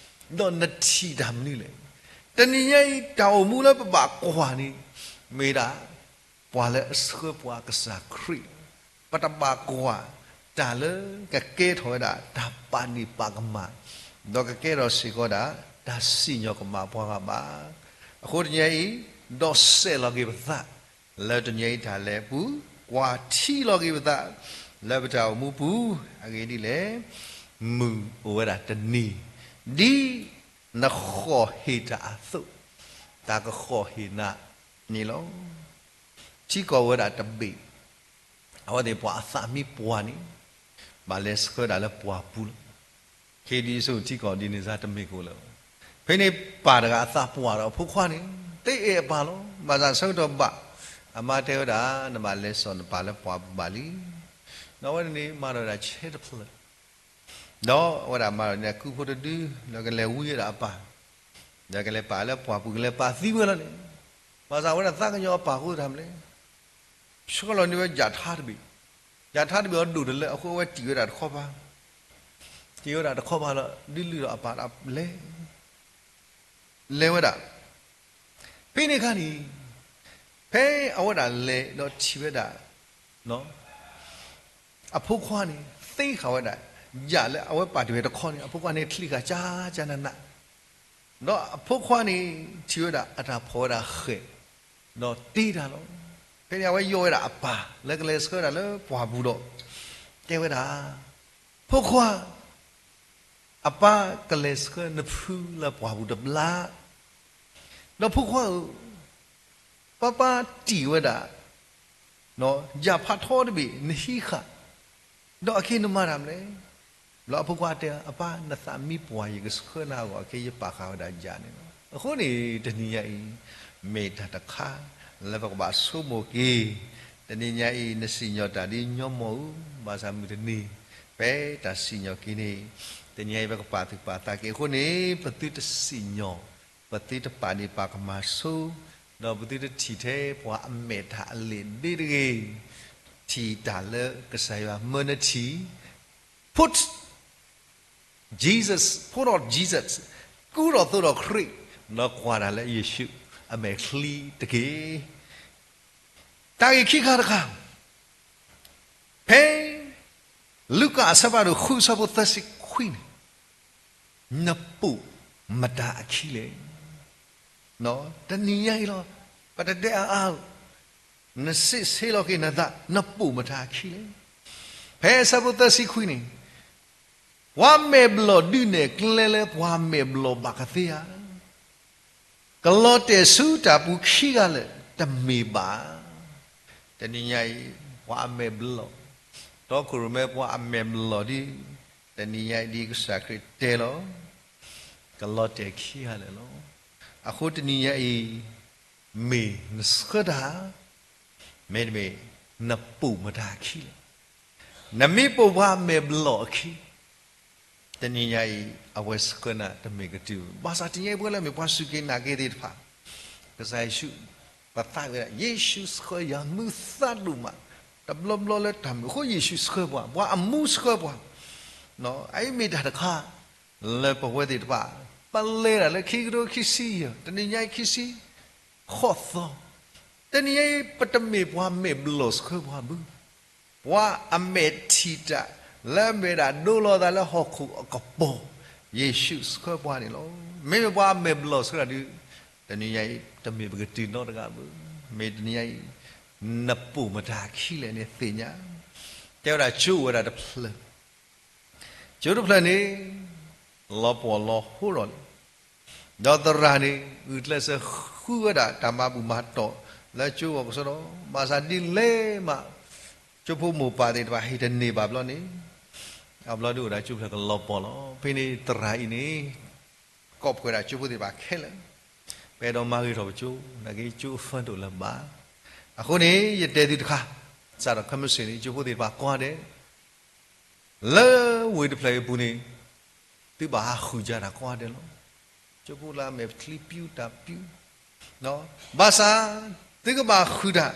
ဒီးနထံၣ်တၢ်မနုၤလဲၣ်. တနံၤညါအံၤ တၢ်အိၣ်မူလၢပဘၣ်ကွၢ်န့ၣ် မ့ၢ်ဒၣ် ပှၤလၢအဆှၢပှၤကစၢ်ခရံာ်လီၤ. ပတဘၣ်ကွၢ်တၢ်လၢကကဲထီၣ်ဝဲဒၣ်တၢ်ပာ်ဒ့ၣ်ပာ်ကမၣ်, ဒီးကကဲထီၣ်စ့ၢ်ကီးဒၣ်တၢ်စံၣ်ညီၣ်ကမၣ်ပှၤဂၤဘၣ်. အဃိတနံၤညါအံၤ ဒီးစဲးလီၤက့ၤပသး လၢတနံၤညါအံၤတၢ်လဲၤအပူၤ, ကွၢ်ထံလီၤက့ၤပသး လၢပတၢ်အိၣ်မူပူၤ, အဂ့ၢ်ဒ်လဲၣ်, မုၢ်အိၣ်ဝဲဒၣ်တနံၤ ဒ်နဃီၣ်ဟ့ၣ်တၢ်အသိး, တၢ်ကဃီၣ်ဟ့ၣ်နၤန့ၣ်လီၤ. ထံကီၢ်ဝဲဒၣ်တဘ့ၣ်, အဝဲသ့ၣ်ပှၤအသးမံပှၢ်န့ၣ် ဘၣ်လဲၤဆှၢဒၣ်လၢပှၢ်ပူၤလီၤ. ခ့ဒံအစိၤထံကီၢ်ဒ်န့ၣ်စါတမ့ၢ်ကအိၣ်လၢၤဘၣ်. ဖဲန့ၣ်ပၢ်တဂၤအသးပှၢ်ဒီးအဖိခွါန့ၣ် သ့အဲၣ်အပၢ်လီၤ. ဘၣ်ဆၣ်ဆၢကတီၢ်ဘၣ် အမါတဲဝဲဒၣ် နဘၣ်လဲၤစိာ်နပၢ်လၢပှၢ်ပူၤဘၣ်လံ. ဒီးအဝဲန့ၣ်မၤဒီးဝဲဒၣ်ဆဲတဖျၢၣ် ဒီးအဝဲဒၣ်မၤဒီးန့ၣ် အကုဖိတဒု ဒီးကလဲၤဝံဝဲဒၣ်အပၢ်, ဒီးကလဲၤပာ်လၢပှၢ်ပူၤ ကလဲၤပာ်သံဝဲလီၤန့ၣ်, ဘၣ်ဆၣ်အဝဲဒၣ်သးကညီၤအပၢ်အဃိသတးမနုၤလဲၣ်, ဆှၢလီၤန့ၢ်ဝဲယၣ်ထါတဘ့ၣ်, ယၣ်ထါတဘ့ၣ်အီၤဒိၣ်တလၢ အဃိအဝဲတံၢ်ဝဲဒၣ်တခီပၤ, တံၢ်ဝဲဒၣ်တခီပၤလီၤ ဒုးလုၢ်ဒီးအပၢ်လဲၤ လဲၤဝဲဒၣ်. ဖဲန့ၣ်အခါန့ၣ် ဖဲအဝဲဒၣ်လဲၤဒီးထံၣ်ဝဲဒၣ် အဖိခွါန့ၣ် သ့ဃာ်ဝဲဒၣ် ယၣ်လၢအဝဲပာ်တ့ၢ်ဝဲတခီန့ၣ် အဖိခွါန့ၣ်ချံးဃာ်ကၢ်ကၢ်နးနး, ဒီးအဖိခွါန့ၣ် ထံၣ်ဝဲဒၣ်အတၢ်ဖီၣ်ဝဲဒၣ်ဃဲၣ် ဒီးတ့တၢ်လီၤ. ဖဲန့ၣ် အဝဲယိးဝဲဒၣ်အပၢ်လၢကလဲၤဆှၢဒၣ်လၢပှၢ်ပူၤဒီး တဲဝဲဒၣ်, ဖိခွါ အပၢ်ကလဲၤဆှၢနဖုလၢပှၢ်ပူၤတဘျီ, ဒီးဖိခွါဧၢ, ပၢ်ပၢ်တံၢ်ဝဲဒၣ် ယၣ်ဖးထီတဘ့ၣ် နဟံးဃာ်, ဒီးအခဲအံၤနမၤတၢ်မနုၤလဲၣ်. ဘျီအဖိခွါတဲ, အပၢ် နသးမံပှၢ် ယကဆှၢနၤအဂီၢ် အခဲအံၤယပာ်ဃာ်ဝဲဒၣ်ယၣ်န့ၣ်လီၤ. အဃိန့ၣ် တနံၤညါအံၤ မ့ၢ်တၢ်တခါ လၢပကဘၣ်ဆိကမိၣ်က့ၤ, တနံၤညါအံၤ နစံၣ်ညီၣ်တၢ်ဒ်ညီမီၢ်ဧၢ, ဘၣ်ဆၣ်မုၢ်တနံၤ ဖဲတၢ်စံၣ်ညီၣ်က့ၤန့ၣ် တနံၤညါအံၤ ပကပာ်သူၣ်ပာ်သးက့ၤအဃိန့ၣ် ပသုတစံၣ်ညီၣ်, ပသုတပာ်ဒ့ၣ်ပာ်ကမၣ်ဆိ, ဒီးပသုတထံၣ်ထဲပှၤအမဲာ်တၢ်အလံာ်ဒ့တဂ့ၤ, ထံၣ်တၢ်လၢကစၢ်ယွၤမၢနထံၣ်, put Jesus, put on Jesus, ကူထီၣ်သိဒီးခရံာ်, ဒီးကွၢ်တၢ်လၢယ့ၣ်ၡူးအမဲာ်ချံတက့ၢ်. တၢ်ဂ့ၢ်ခံခါတခါ ဖဲ လူၤကၣ်အဆၢဖးဒိၣ်ဃုအဆၢဖိသၢဆံခွံန့ၣ်, နပိာ်မတၤအခံလဲၣ်. တနံၤညါအံၤလီၤ, ပတတဲအါအါ, နစံးဆ့လီၤက့ၤနသး, နပိာ်မတၤအခံလဲၣ်. ဖဲအဆၢဖိသၢဆံခွံန့ၣ်, ပှၤမဲာ်ဘျီၣ်ဒုးနဲၣ်ကျဲလၢပှၤမဲာ်ဘျီၣ်ဘၣ်ကသ့ဧါ. ကလီၤတဲာ်ဆူတၢ်ပူၤခံဂၤလၢာ်တမ့ၢ်ဘၣ်. တနံၤညါအံၤ ပှၤအမဲာ်ဘျီၣ်, တီခိၣ်ရိၣ်မဲပှၤအမဲာ်ဘျီၣ်ဒ်, တနံၤညါအံၤဒ်ကစၢ်ခရံာ်တဲလီၤ, ကလီၤတဲာ်ခံဂၤလၢာ်လီၤ. အဃိတနံၤညါအံၤ မ့ၢ်နဆှၢတၢ်, မ့တမ့ၢ် နပိာ်မတၤအခံလဲၣ်. နမ့ၢ်ပိာ်ပှၤအမဲာ်ဘျီၣ်အခံ တနံၤညါအံၤ အဝဲဆှၢနၤတမ့ၢ်ကတုၤ, ဘၣ်ဆၣ်တနံၤညါအံၤပဝဲလၢမ့ၢ်ပှၤစူၢ်က့ၤနာ်က့ၤသ့ၣ်တဖၣ်, ကစၢ်ယ့ၣ်ၡူး ပသးဝဲဒၣ် ယ့ၣ်ၡူးဆှၢယၤမုာ်သးဒိၣ်မး, တဘျီဘျီလၢတၢ်မုာ်အဃိ ယ့ၣ်ၡူးဆှၢပှၤ, ပှၤအမူဆှၢပှၤ, အအံၤမ့ၢ်တၢ်တခါ လၢပဝဲသ့ၣ်တဖၣ် ပလဲၤဒၣ်လၢခံကထိခံဆံယဲၢ် တနံၤညါအံၤခံဆံ ဃိးသီ, တနံၤညါအံၤ ပတမ့ၢ်ပှၤမဲာ်ဘျီၣ်ဆှၢပှၤဘၣ်. ပှၤအမဲာ်ထံၣ်တၢ် လၢအမ့ၢ်ဒၣ်ဒိလီၤသးလၢဟီၣ်ခိၣ်အကပီၤ, ယ့ၣ်ၡူးဆှၢပှၤန့ၣ်လီၤ. မ့မ့ၢ်ပှၤအမဲာ်ဘျီၣ်ဆှၢတၢ်ဒုး, တနံၤညါအံၤ တမ့ၢ်ပကတုၤနီတဂၤဘၣ်. မ့ၢ်တနံၤညါအံၤ နပိာ်မတၤအခံလဲၣ်န့ၣ်သ့ၣ်ညါ, တဲဝဲဒၣ်ကၠိအိၣ်ဝဲဒၣ်တဖျၢၣ် ကၠိတဖျၢၣ်န့ၣ် လီၤပှီၢ်လီၤဟိထီၣ်လံ, ဒီးသရၣ်န့ၣ် ဂုာ်ကျဲးစၢးဃုဝဲဒၣ်တၢ်မၤဘူၣ်မၤတီၢ်လၢကၠိအဂီၢ်ကစီဒီ, ဘၣ်ဆၣ်ဒ်လဲၣ်မး ကၠိဖိမိၢ်ပၢ်သ့ၣ်တဖၣ်ဟ့ၣ်တန့ၢ်ဘၣ်ဘျီန့ၣ်, အဘျီဒုးအိၣ်ဒၣ်ကၠိဖျၢၣ်ကလီၤပှီၢ်လီၤ. ဖဲန့ၣ်သရၣ်အံၤန့ၣ် ကိးဖှိၣ်ဝဲဒၣ်ကၠိဖိသ့ၣ်တဖၣ်ခဲလၢာ်, ပအဲၣ်ဒိးမၤဂ့ၤထီၣ်ပကၠိ, နာ်က့ကၠိအသၢတအိၣ်လၢၤဘၣ်. အဃိန့ၣ် ယတဲသုတခါ, စးထီၣ်ခဲမုၢ်ဆ့ၣ်န့ၣ် ကၠိဖိသ့ၣ်တဖၣ်ကိးဂၤဒဲး လၢဝ့ၢ်တဖျၢၣ်အံၤအပူၤန့ၣ် သုဘၣ်ဟးဃုာ်တၢ်ကိးဂၤဒဲးလီၤ. ကၠိဖိလၢအမဲာ်ချံပျုၢ်တၢ်ပျုၢ်, ဘၣ်ဆၣ် သုကဘၣ်ဃုာ်တၢ် ဒ်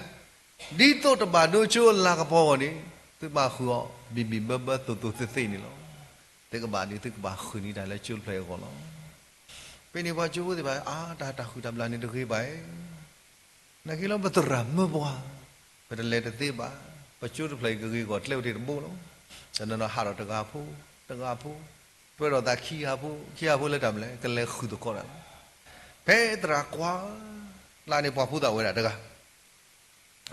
သိးတဘၣ်ဒိကၠိအလၤကပီၤအဂီၢ်န့ၣ် သုဘၣ်ဃုာ်အီၤ ဘံၣ်ဘံၣ်ဘၢဘၢသိၣ်သိၣ်သ့ၣ်သ့ၣ်န့ၣ်လီၤ. သုကဘၣ်န့ၣ် သုကဘၣ်ဃုာ်န့ၢ်တၢ်လၢကၠိတဖျၢၣ်အံၤအဂီၢ်လီၤ. ဖဲန့ၣ်ပှၤကၠိဖိသ့ၣ်တဖၣ် အါ တၢ် တၢ်ဃုာ်တၢ်ဘျၣ်န့ၣ်တဂ့ၤဘၣ်အံၤ နာ်က့လီၤ ပသရၣ်မၢပှၤ, ပတလဲၤတသ့ဘၣ်. ပကၠိတဖျၢၣ်အံၤကဂ့ၤကီၢ်ကျဲအိၣ်တ့ၢ်တဘိလီၤ. တနီၤနီၤဟးထီၣ်တဂၤဖိ, တဂၤဖိ, ပၢထီၣ်သးခံဂၤဖိ, ခံဂၤဖိလၢတၢ်မနုၤလဲၣ် ကလဲၤဃုာ်သကိးတၢ်လီၤ. ဖဲသရၣ်ကွၢ်လၢ်န့ၣ် ပှၤဖိသၣ်ဝဲဒၣ်တဂၤ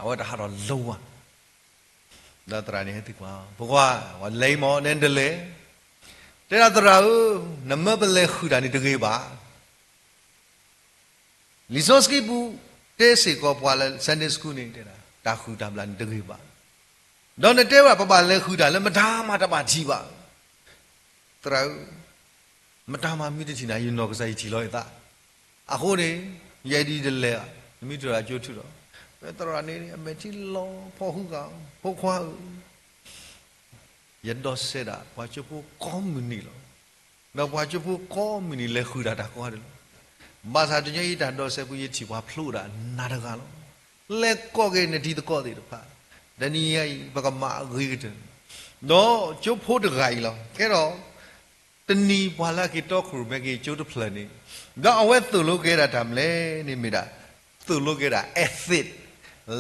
အဝဲတဟးထီၣ်လၢၤဝဲ ဒီးသရၣ်န့ၣ်ဟဲသံကွၢ်, ဖိခွါ, ပှၤလဲၤအံၤမ့ၢ် နဲနတလဲၤ, တဲဒၣ်သရၣ်ဧၢ, နမၢပလဲၤဃုာ်တၢ်န့ၣ်တဂ့ၤဘၣ်. လံာ်စီဆှံပူၤ တဲစ့ၢ်ကီးပှၤလၢ Sunday School န့ၣ် တဲဒၣ် တၢ်ဃုာ်တၢ်ဘျၣ်န့ၣ်တဂ့ၤဘၣ်. ဒီးနတဲဝဲဒၣ် ပဘၣ်လဲၤဃုာ်တၢ်လၢမတၤမၤတဘၣ်ထံၣ်ဘၣ်. သရၣ်ဧၢ, မတၤမၤမ့ၢ်တထံၣ်နၤ ယနီၢ်ကစၢ်ယထံၣ်လီၤယသး. အဃိန့ၣ် ယဲဒ်ယတလဲၤဘၣ်, နမ့ၢ်တုၤလၢကၠိထုးဒီး, ဖဲသရၣ်န့ၣ် အမဲာ်ထံလီၤဖီဃုဂၤ, ဖိခွါဧၢ ယဒိးစဲးဒၣ်ပှၤကၠိဖိကိးမုၢ်နံၤလီၤ. ဒီးပှၤကၠိဖိကိးမုၢ်နံၤလဲၤဃုာ်ဒၣ်တၢ်ကိးဂၤဒဲးလီၤ. ဘၣ်ဆၣ်တနံၤအံၤတၢ်ဒိးစဲးပူၤ ယထံၣ်ပှၤဖျိဒၣ်နၤတဂၤလီၤ. လဲၤကိးက့ၤနတံၤသကိးသ့ၣ်တဖၣ်, တနံၤအံၤ ပကမၤအဂ့ၤကတၢၢ်. ဒီးကၠိဖိတဂၤအံၤလီၤ. ကဲဒီး တနံၤပှၤလၢအက့ၤတီခိၣ်ရိၣ်မဲက့ၤကၠိတဖျၢၣ်န့ၣ်, ဒီးအဝဲသိၣ်လိက့ၤဒၣ်တၢ်မနုၤလဲၣ်န့ၣ်မ့ၢ်ဒၣ်, သိၣ်လိက့ၤဒၣ် ethic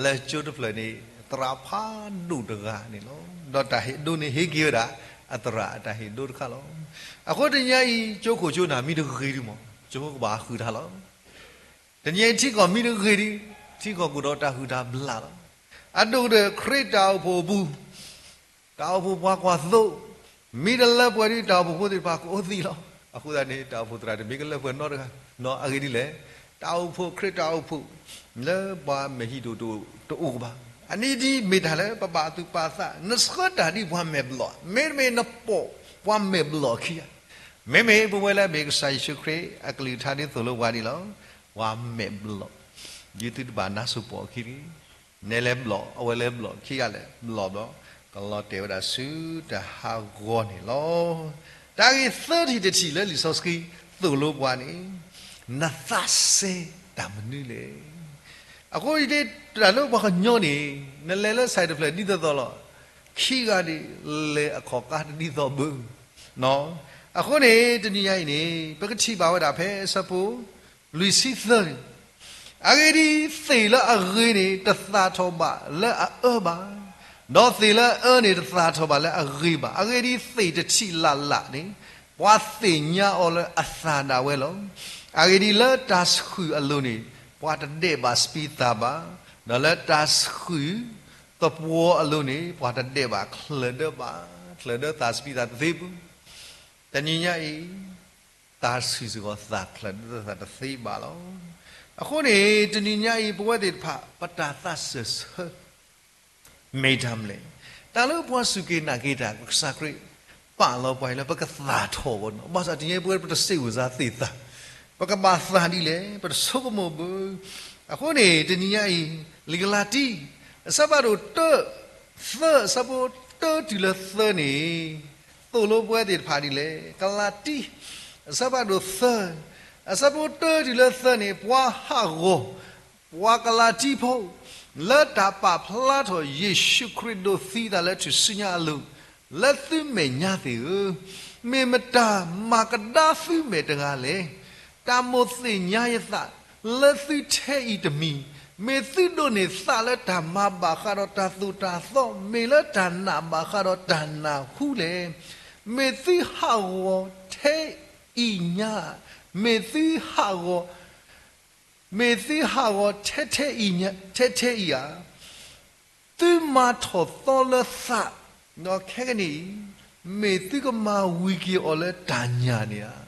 လၢကၠိတဖျၢၣ်န့ၣ် သရၣ်ဖးဒိၣ်တဂၤန့ၣ်လီၤ. ဒီးတၢ်ဟ့ၣ်ဒိန့ၣ် ဟ့ၣ်က့ၤဝဲဒၣ် အသရၣ်အတၢ်ဟ့ၣ်ဒိတခါလီၤ. အဃိတနံၤအံၤ ကၠိခိၣ်ကၠိနၢ်မ့ၢ်တဂ့ၤဒံးမး ကၠိဖိကဘၣ်ဃုာ်တၢ်လီၤ. တနံၤအံၤထံကီၢ်မ့ၢ်တဂ့ၤဒံး, ထံကီၢ်ကအိၣ်ဒီးတၢ်ဃုာ်တၢ်ဘျၣ်လီၤ. အဒိၣ်ကတၢၢ်ခရံာ်တၢ်အိၣ်ဖှိၣ်အပူၤ တၢ်အိၣ်ဖှိၣ်ပှၤကွၢ်သိ, မ့ၢ်တလၢပှဲၤဒံး တၢ်အိၣ်ဖှိၣ်ဖိသ့ၣ်တဖၣ်ကအိၣ်သံလီၤ. အဃိသတးန့ၣ် တၢ်အိၣ်ဖှိၣ်သရၣ်တမ့ၢ်ကလၢပှဲၤနီတဂၤ, နီၢ်အဂ့ၢ်ဒ်လဲၣ်, တၢ်အိၣ်ဖှိၣ်ခရံာ်တၢ်အိၣ်ဖှိၣ် လၢပှၤမဲာ်ဟံၣ်ဒိၣ်တအိၣ်ဘၣ်. အနံၤဒ်မ့ၢ်တၢ်လၢပဘၣ်သူၣ်ပာ်သး, နဆှၢတၢ်ဒ်ပှၤမဲာ်ဘျီၣ်, မ့တမ့ၢ်နပိာ်ပှၤမဲာ်ဘျီၣ်ခံဂၤ. မ့မ့ၢ်ပဝဲလၢအမ့ၢ်ကစၢ်ယ့ၣ်ၡူးခရံာ်အကလုၢ်ကထါဒ်သိးလိပှၤဒ်လီၤ. ပှၤမဲာ်ဘျီၣ်, ဒ်သုတဘၣ်နါစိၤပိာ်အခံတဂ့ၤ. နဲလဲၤဘျီၣ်, အဝဲလဲၤဘျီၣ်, ခံဂၤလဲၤဘျီၣ်ဘျီၣ်, ကလီၤတဲာ်ဝဲဒၣ်ဆူတၢ်ဟးဂီၤန့ၣ်လီၤ. တၢ်ဂ့ၢ်သၢထံၣ်တထံၣ်လၢလံာ်စီဆှံသိၣ်လိပှၤန့ၣ်, နသးစဲတၢ်မနုၤလဲၣ်. အဃိတၢ်လၢပှၤကညီန့ၣ်, နလဲၤလၢစဲးတဖျၢၣ်ဒ်သိးသိးလီၤ, ခံဂၤန့ၣ် လဲၤအခီၣ်ကါတဒ်သိးဘၣ်. အဃိန့ၣ် တနံၤညါအံၤန့ၣ် ပကထံၣ်ဘၣ်ဝဲဒၣ်ဖဲအဆၢဖိ လွံၢ်ဆံသၢန့ၣ်, အဂ့ၢ်ဒ်အံၤ, သ့ၣ်လၢအဂ့ၤန့ၣ် တသၣ်ထီၣ်ဘၣ်လၢအအၢဘၣ်, ဒီးသ့ၣ်လၢအအၢန့ၣ် တသၣ်ထီၣ်ဘၣ်လၢအဂ့ၤဘၣ်. အဂ့ၢ်ဒ်အံၤ, သ့ၣ်တထံၣ်လၢ်လၢ်န့ၣ် ပှၤသ့ၣ်ညါအီၤလၢအသၣ်ဒၣ်ဝဲလီၤ. အဂ့ၢ်ဒ်အံၤ, လၢတၢ်ဆှုၣ်အလိၤန့ၣ် ပှၤတဒဲးဘးစပံးသၣ်ဘၣ်, ဒီးလၢတၢ်ဆှုၣ်သပှီၤအလိၤန့ၣ် ပှၤတဒဲးဘးချၢၣ်ဒၢဘၣ်, ချၢၣ်ဒၢသၣ်စပံးသၣ်တသ့ဘၣ်. တနံၤညါအံၤ သးဆှုၣ်စ့ၢ်ကီးသၣ်ချၢၣ်ဒၢသၣ်တသ့ဘၣ်လီၤ. အဃိန့ၣ် တနံၤညါအံၤ ပဝဲသ့ၣ်တဖၣ် ပတၢ်သးစၢၢ်ဆၢ မ့ၢ်တၢ်မနုၤလဲၣ်. တၢ်လၢပှၤစူၢ်က့ၤနာ်က့ၤတၢ် ကစၢ်ခရံာ်ပာ်လီၤပှၤအံၤလၢပကသၣ်ထီၣ်အဂီၢ်န့ၣ်လီၤ. ဘၣ်ဆၣ်တနံၤညါအံၤ ပဝဲပတစံးဝဲစါသ့ၣ်သၣ်, ပကဘၣ်သၣ်ဒ်လဲၣ်, ပတဆိကမိၣ်ဘၣ်. အဃိန့ၣ် တနံၤညါအံၤ လံာ်ကလၤတံ အဆၢဖးဒိၣ်တၢ သၢ အဆၢဖိတၢတုၤလၢသၢန့ၣ် သိၣ်လိပဝဲသ့ၣ်တဖၣ်ဒ်လဲၣ်. ကလၤတံ အဆၢဖးဒိၣ်သၢ အဆၢဖိတၢတုၤလၢသၢန့ၣ် ပှၤဟးဂီၤ ပှၤကလၤတံဖိ လၢတၢ်ပာ်ဖျါထီၣ်ယ့ၣ်ၡူးခရံာ်ဒိးသံအသးလၢထူၣ်စုညါအလိၤ, လၢသုမဲာ်ညါသ့ၣ်ဧၢ, မ့ၢ်မတၤမၤကဒါသုမဲာ်တဂၤလဲၣ်. တၢ်မိၣ်သ့ၣ်ညါယသး လၢသုထဲအံၤတမံၤ, မ့ၢ်သုဒိးန့ၢ်သးလၢတၢ်မၤဘၣ်ဃးဒီးတၢ်သိၣ်တၢ်သီ, မ့ၢ်လၢတၢ်နာ်ဘၣ်ဃးဒီးတၢ်နၢ်ဟူလဲၣ်. မ့ၢ်သုဟးဂီၤထဲအံၤညါ, မ့ၢ်သုဟးဂီၤ မ့ၢ်သုဟးဂီၤထဲထဲအံၤညါ, ထဲထဲအံၤဧါ. သုမၤထီၣ်သီလၢသး, ဒီးခဲကနံၣ်အံၤ မ့ၢ်သုကမၤဝံၤက့ၤအီၤလၢတၢ်ညၣ်န့ၣ်ဧါ.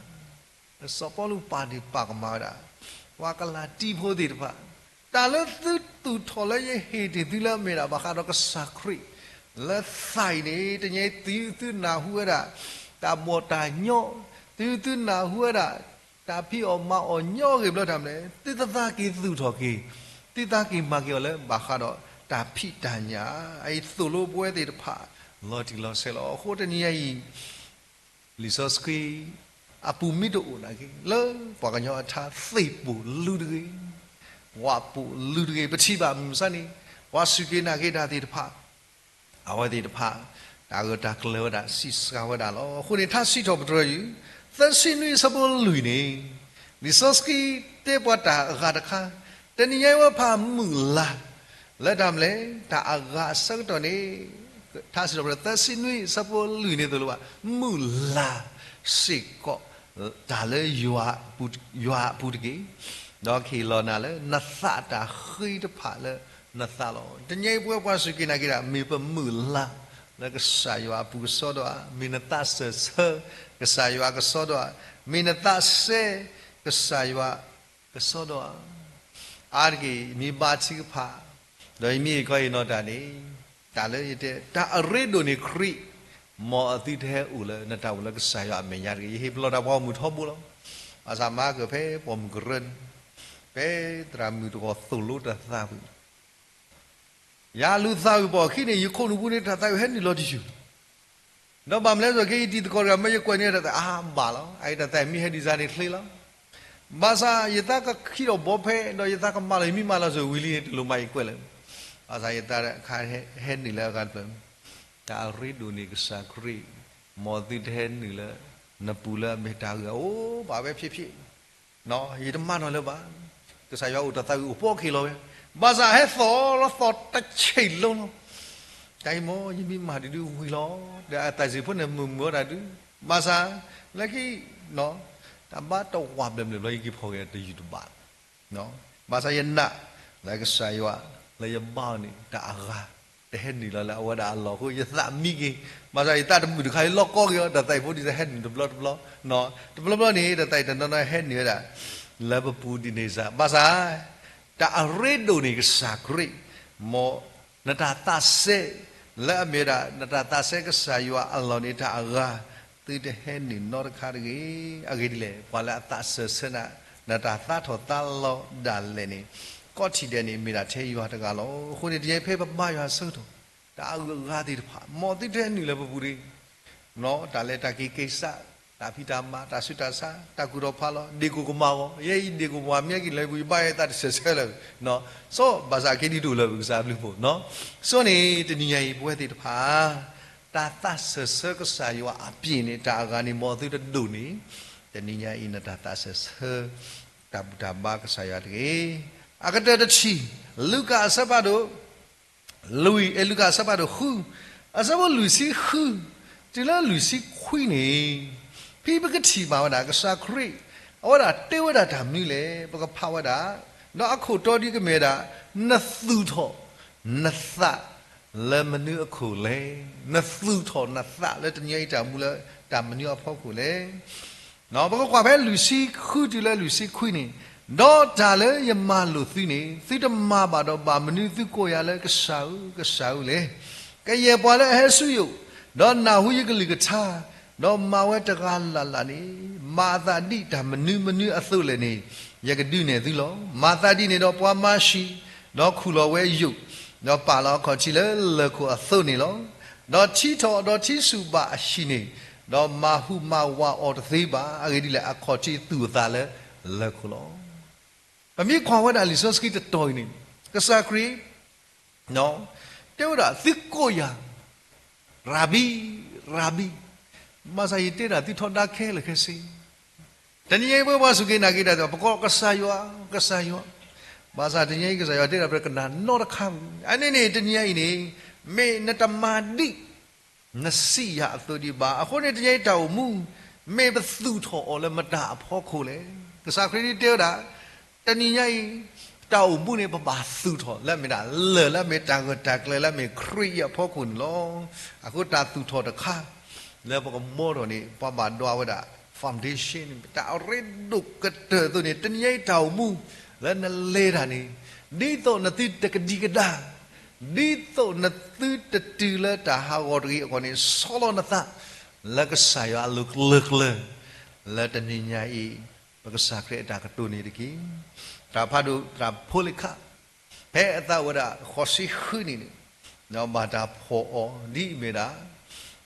စီၤပီလူးပာ်ဒ့ၣ်ပာ်ကမၣ်ဝဲဒၣ် ပှၤကလၤတံဖိသ့ၣ်တဖၣ်, တၢ်လၢသုသူၣ်ထီၣ်လၢယဟ့ၣ်တ့ၢ်သုလၢအမ့ၢ်ဒၣ်ဘၣ်ဃးဒီးကစၢ်ခရံာ် လၢသးအံၤန့ၣ် တနံၤအံၤသုသုနၢ်ဟူဝဲဒၣ် တၢ်ဘီၣ်တၢ်ညီ, သုသုနၢ်ဟူဝဲဒၣ် တၢ်ဖံးအီၣ်မၤအီၣ်ညီအဂ့ၢ်ဘျီတၢ်မနုၤလဲၣ်, သုသးက့ၤသူၣ်ထီၣ်က့ၤ, သုသးက့ၤမၤက့ၤအီၤလၢဘၣ်ဃးဒီး တၢ်ဖံးတၢ်ညၣ် အအံၤသိၣ်လိပဝဲသ့ၣ်တဖၣ် လီၤတံၢ်လီၤဆဲးလီၤ. အဃိတနံၤညါအံၤ လံာ်စီဆှံ အပူၤမ့ၢ်တအိၣ်နာ်က့ လၢပှၤကညီအထါ သ့ၣ်ပိာ်လုၢ်တဂ့ၤ, ဝၣ်ပိာ်လုၢ်တဂ့ၤ, ပထံၣ်ဘၣ်မုၢ်မဆါန့ၣ် ပှၤစူၢ်က့ၤနာ်က့ၤတၢ်သ့ၣ်တဖၣ် အဝဲသ့ၣ်တဖၣ် တၢ်ဂၢၢ်တၢ်ကျၢၤဝဲဒၣ် စံးစှၤဝဲဒၣ်လီၤ. အဃိန့ၣ် ထါစံးထီၣ်ပတြၢၤယုၢ် သၢဆံနွံအဆၢဖိလွံၢ်န့ၣ် လံာ်စီဆှံတဲပှၤတၢ်အဂၤတခါ, တနံၤညါအံၤဝဲဖးမုာ်လၤ လၢတၢ်မနုၤလဲၣ်, တၢ်အဂၤအဆၢကတီၢ်န့ၣ် ထါစံးထီၣ်ပတြၢၤ သၢဆံနွံအဆၢဖိလွံၢ်န့ၣ်သိၣ်လိဘၣ် မုာ်လၤစ့ၢ်ကီး တၢ်လၢ ယွၤအပူၤတက့ၢ်. ဒီးကဟ့ၣ်လီၤနၤလၢ နသးတၢ်ဃ့တဖၣ်လၢနသးလီၤ. တနံၤညါအံၤပဝဲပှၤစူၢ်က့ၤနာ်က့ၤတၢ် မ့ၢ်ပမုာ်လၤ လၢကစၢ်ယွၤအပူၤကစီဒီဧါ, မ့ၢ်နသးစၢၢ်ဆၢ ကစၢ်ယွၤကစီဒီဧါ, မ့ၢ်နသးစဲ ကစၢ်ယွၤကစီဒီဧါ. အါတက့ၢ် ယမ့ၢ်ဘါထုကဖၣ် ဒီးယမ့ၢ်အံၤကီအံၤနီၢ်တၢ်န့ၣ် တၢ်လၢယတဲ တၢ်အရ့ဒိၣ်န့ၢ်ခရံာ် မ်အသုတဟဲအိၣ်လၢနတၢ်အိၣ်လၢကစၢ်ယွၤအမဲာ်ညါတဂ့ၤ. ယဟ့ၣ်ပလီၢ်တၢ်ပှၤဂီၢ်မုၢ်ထီဘိလီၤ. ဘၣ်ဆၣ်မၤကၢၢ်ဖဲပှၤမုၢ်ကရၢန့ၣ် ဖဲသရၣ်မုၣ်တဂၤသိၣ်လိတၢ်သးဝံၣ် ယလူၤသးဝံၣ်ပိာ်အခံန့ၣ် ယခိၣ်နူာ်ပူၤန့ၣ် တၢ်သးဝံၣ်ဟဲနုာ်လီၤတယုၢ် ဒီးဘၣ်မနုၤလဲၣ် ကဲယတံၤသကိးတဂၤ မ့ၢ်ယကွဲးန့ၢ်တၢ်သး အါဘၣ်လီၤ. အအံၤတၢ်သးမ့ၢ်ဟဲဒ်န့ၣ်န့ၣ်ချ့လီၤ. ဘၣ်ဆၣ်ယသးကခံဒီးဘီဖဲ ဒီးယသးကမၤလီၤ ယမ့ၢ်မၤလီၤစၢၤဝံၤလံန့ၣ် တလိၣ်မၤယကွဲးလၢၤ. ဘၣ်ဆၣ်ယသးတခါဟဲနုာ်လၢအဂၤတဖျၢၣ် တၢ်အရ့ဒိၣ်န့ၢ်ကစၢ်ခရံာ် မ်သုတဟဲနုာ်လၢ နပူၤလၢအမ့ၢ်တၢ်ဂ့ၢ်အိၣ်ဘၣ်ဝဲဖျ့ဖျ့ ယတမၤနီၣ်လၢၤဘၣ်. ကစၢ်ယွၤအိၣ်တၢ်သးဝံၣ်အိၣ်ပိာ်က့ၤလီၤဝဲ. ဘၣ်ဆၣ်ဟဲသီၣ်လီၤသီၣ်တဆံးလိၤလီၤ. တၢ်အံၤမ့ၢ် ယမ့ၢ်မၤဒုးဒုးဝံၤလီၤ. ဒီးအတၢ်စံးဖိန့ၣ် မုာ်မုာ်ဝဲဒၣ်ဒုး. ဘၣ်ဆၣ် လၢခံ တၢ်ဘါတဝးဘျဲၣ်ဘျဲၣ်ဘျီ ယက့ၤဖီၣ်က့ၤတယုၢ်တဘၣ် ဘၣ်ဆၣ်ယနာ် လၢကစၢ်ယွၤ လၢယဘါအီၤန့ၣ် တၢ်အဂၤ တဟဲနုာ်လီၤလၢအဝဲဒၣ်အလီၢ်အဃိ ယသးမံက့ၤ. ဘၣ်ဆၣ်ယသးတမုာ်တခါ ယလီၢ်ကီက့ၤအီၤ တၢ်သးအံၤဖိဒ်သိးဟဲနုာ်တဘျီတဘျီ တဘျီဘျီန့ၣ် တၢ်သးအံၤတနီၤနီၤဟဲနုာ်ဝဲဒၣ် လၢပပူၤဒ်န့ၣ်စ့ၢ် ဘၣ်ဆၣ် တၢ်အရ့ဒိၣ်န့ၢ်ကစၢ်ခရံာ် မ်နတၢ်သးစဲ လၢအမ့ၢ်ဝဲဒၣ် နတၢ်သးစဲကစၢ်ယွၤအလီၢ်န့ၣ် တၢ်အဂၤ သုတဟဲနုာ်နီတခါတဂ့ၤ. အဂ့ၢ်ဒ်လဲၣ် ပှၤလၢအသးစၢၢ်ဆၢနၤ နတၢ်သးထီၣ်သးလီၤဒၣ်လဲာ်န့ၣ် ကီၢ်ထံၣ်ဒဲးန့ၣ် မ့ၢ်ဒၣ်ထဲယွၤတဂၤလီၤ. အဃိန့ၣ် တနံၤအံၤဖဲပဘါယွၤအဆၢကတီၢ် တၢ်အဂုၤအဂၤသ့ၣ်တဖၣ် မ်သုတဟဲနုာ်လၢပပူၤတဂ့ၤ တၢ်လဲၤတၢ်က့ၤက့ၤစး တၢ်ဖံးတၢ်မၤ တၢ်ဆူးတၢ်ဆါ တၢ်ကူၣ်ထီၣ်ဖးလီၤ ဒ့ၣ်ကိၢ်ကမၣ်ဂီၤ ယဲအံၤဒ့ၣ်ကိၢ်ကမၣ်မ့ၢ်က့ၤလၢပူၤ ယဘါယွၤယသးတစၢၢ်ဆၢလၢၤ စီၤဘၣ်ဆၣ်က့ၤဒ်ဒိၣ်လၢပကစၢ်ဘျုးဖှိၣ်နီၤ. စိန့ၣ် တနံၤညါအံၤပဝဲသ့ၣ်တဖၣ် တၢ်သးစၢၢ်ဆၢကစၢ်ယွၤအပျ့ၤန့ၣ် တၢ်အဂၤန့ၣ် မ်အသုတဒိၣ်န့ၣ် တနံၤညါအံၤ နတၢ်သးစၢၢ်ဆၢ တၢ်ဘူၣ်တၢ်ဘါကစၢ်ယွၤတဂ့ၤ. အကတၢၢ်တထံၣ် လူၤကၣ်အဆၢဖးဒိၣ် လွံၢ် အဲ လူၤကၣ်အဆၢဖးဒိၣ်ဃု အဆၢဖိလွံၢ်ဆံဃု တုၤလၢလွံၢ်ဆံခွံန့ၣ် ဖဲပကထံၣ်ဘၣ်ဝဲဒၣ် ကစၢ်ခရံာ် အဝဲဒၣ်တဲဝဲဒၣ်တၢ်မနုၤလဲၣ် ပကဖးဝဲဒၣ် ဒီးအခိၣ်တီဒ်ကမ့ၢ်ဝဲဒၣ် နသူၣ်ထီၣ်နသးလၢမနုၤအခိၣ်လဲၣ်. နသူၣ်ထီၣ်နသးလၢတနံၤအံၤတၢ်မူလၢတၢ်မနုၤအဖီခိၣ်လဲၣ်. ပကကွၢ်ဖဲလွံၢ်ဆံဃုတုၤလၢလွံၢ်ဆံခွံန့ၣ်, ဒီးတၢ်လၢယမၤလိာ်သုန့ၣ် သုတမၤဘၣ်ဒီးဘၣ်မနုၤသုကိးယၤလၢကစၢ်ဧၢ, ကစၢ်ဧၢလဲၣ်. ကယဲၢ်ပှၤလၢအဟဲဆူယအိၣ်, ဒီးနၢ်ဟူယကလုၢ်ကထါ, ဒီးမၤဝဲတဂၤလၢ်လၢ်န့ၣ်, မၤအသးဒ်တၢ်မနုၤမနုၤအသိးလဲၣ်န့ၣ်, ယကဒုးနဲၣ်သုလီၤ. မၤသးဒ်န့ၣ်ဒီးပှၤမၤဟံၣ်, ဒီးခူၣ်လီၤဝဲယိာ်, ဒီးပာ်လီၤအခီၣ်ထံးလၢလၢၢ်ခိၣ်အသိးန့ၣ်လီၤ. ဒီးထံထီၣ်ဒီးထံဆူၣ်ဘၣ်အဟံၣ်န့ၣ်, ဒီးမၤဟူးမၤဝးအီၤတသ့ဘၣ်. အဂ့ၢ်ဒ်လဲၣ်, အခီၣ်ထံးသူၣ်အသးလၢလၢၢ်ခိၣ်လီၤ. ပမ့ၢ်ကွၢ်ဝဲဒၣ်လံာ်စီဆှံတတီၤအံၤန့ၣ်, ကစၢ်ခရံာ် တဲဝဲဒၣ် သုကိးယၤ ရၤဘံ, ရၤဘံ, ဘၣ်ဆၣ်ယတဲဒၣ်သုထီဒါခဲလၢာ်ခဲဆ့. တနံၤညါအံၤပဝဲပှၤစူၢ်က့ၤနာ်က့ၤတၢ်သ့ၣ်တဖၣ် ပကိးကစၢ်ယွၤ, ကစၢ်ယွၤ, ဘၣ်ဆၣ်တနံၤညါအံၤကစၢ်ယွၤတဲဒၣ်ပတကနၣ်နီတခါဘၣ်. အန့ၣ်န့ၣ် တနံၤညါအံၤန့ၣ် မ့ၢ်နတမၤဒ် နစံးယၤအသိးဒံးဘၣ်. အဃိန့ၣ်တနံၤညါအံၤတၢ်အိၣ်မူ မ့ၢ်ပသူၣ်ထီၣ်အီၤလၢမတၤအဖီခိၣ်လဲၣ်. ကစၢ်ခရံာ်ဒ်တဲဝဲဒၣ် တနံၤညါအံၤ တၢ်အိၣ်မူန့ၣ် ပဘၣ်သူၣ်ထီၣ်လၢအမ့ၢ်ဒၣ် လၢၢ်လၢအမ့ၢ်တၢ်ဂၢၢ်တၢ်ကျၢၤလၢအမ့ၢ်ခရံာ်အံၤအဖီခိၣ်န့ၣ်လီၤ. အဃိတၢ်သူၣ်ထီၣ်တခါ လၢပကဘှီထီၣ်န့ၣ် ပှၤဘၣ်ဒွးဝဲဒၣ် foundation န့ၣ် တၢ်အရ့ဒိၣ်ကတၢၢ်အသိးန့ၣ် တနံၤညါအံၤတၢ်အိၣ်မူ လၢနလဲၤတၢ်န့ၣ် ဒ်သိးနသုတကဒံကဒါ ဒ်သိးနသုတတုၤလၢတၢ်ဟးဂီၤတဂ့ၤအဂီၢ်န့ၣ် ဆီလီၤနသး လၢကစၢ်ယွၤအလိၤကျၢၤကျၢၤ လၢတနံၤညါအံၤ ပကစၢ်ခရံာ်အတၢ်ကတိၤန့ၣ်တက့ၢ်. တၢ်ဖးဒိၣ်တၢ်ဖိလ့ၣ်ခါ, ပ ဖဲအသးအိၣ်ဝဲဒၣ်ဃိးဆံဃုနံၣ်န့ၣ်, ဒီးဘၣ်တၢ်ဖီၣ်အီၤဒ်အမ့ၢ်ဒၣ်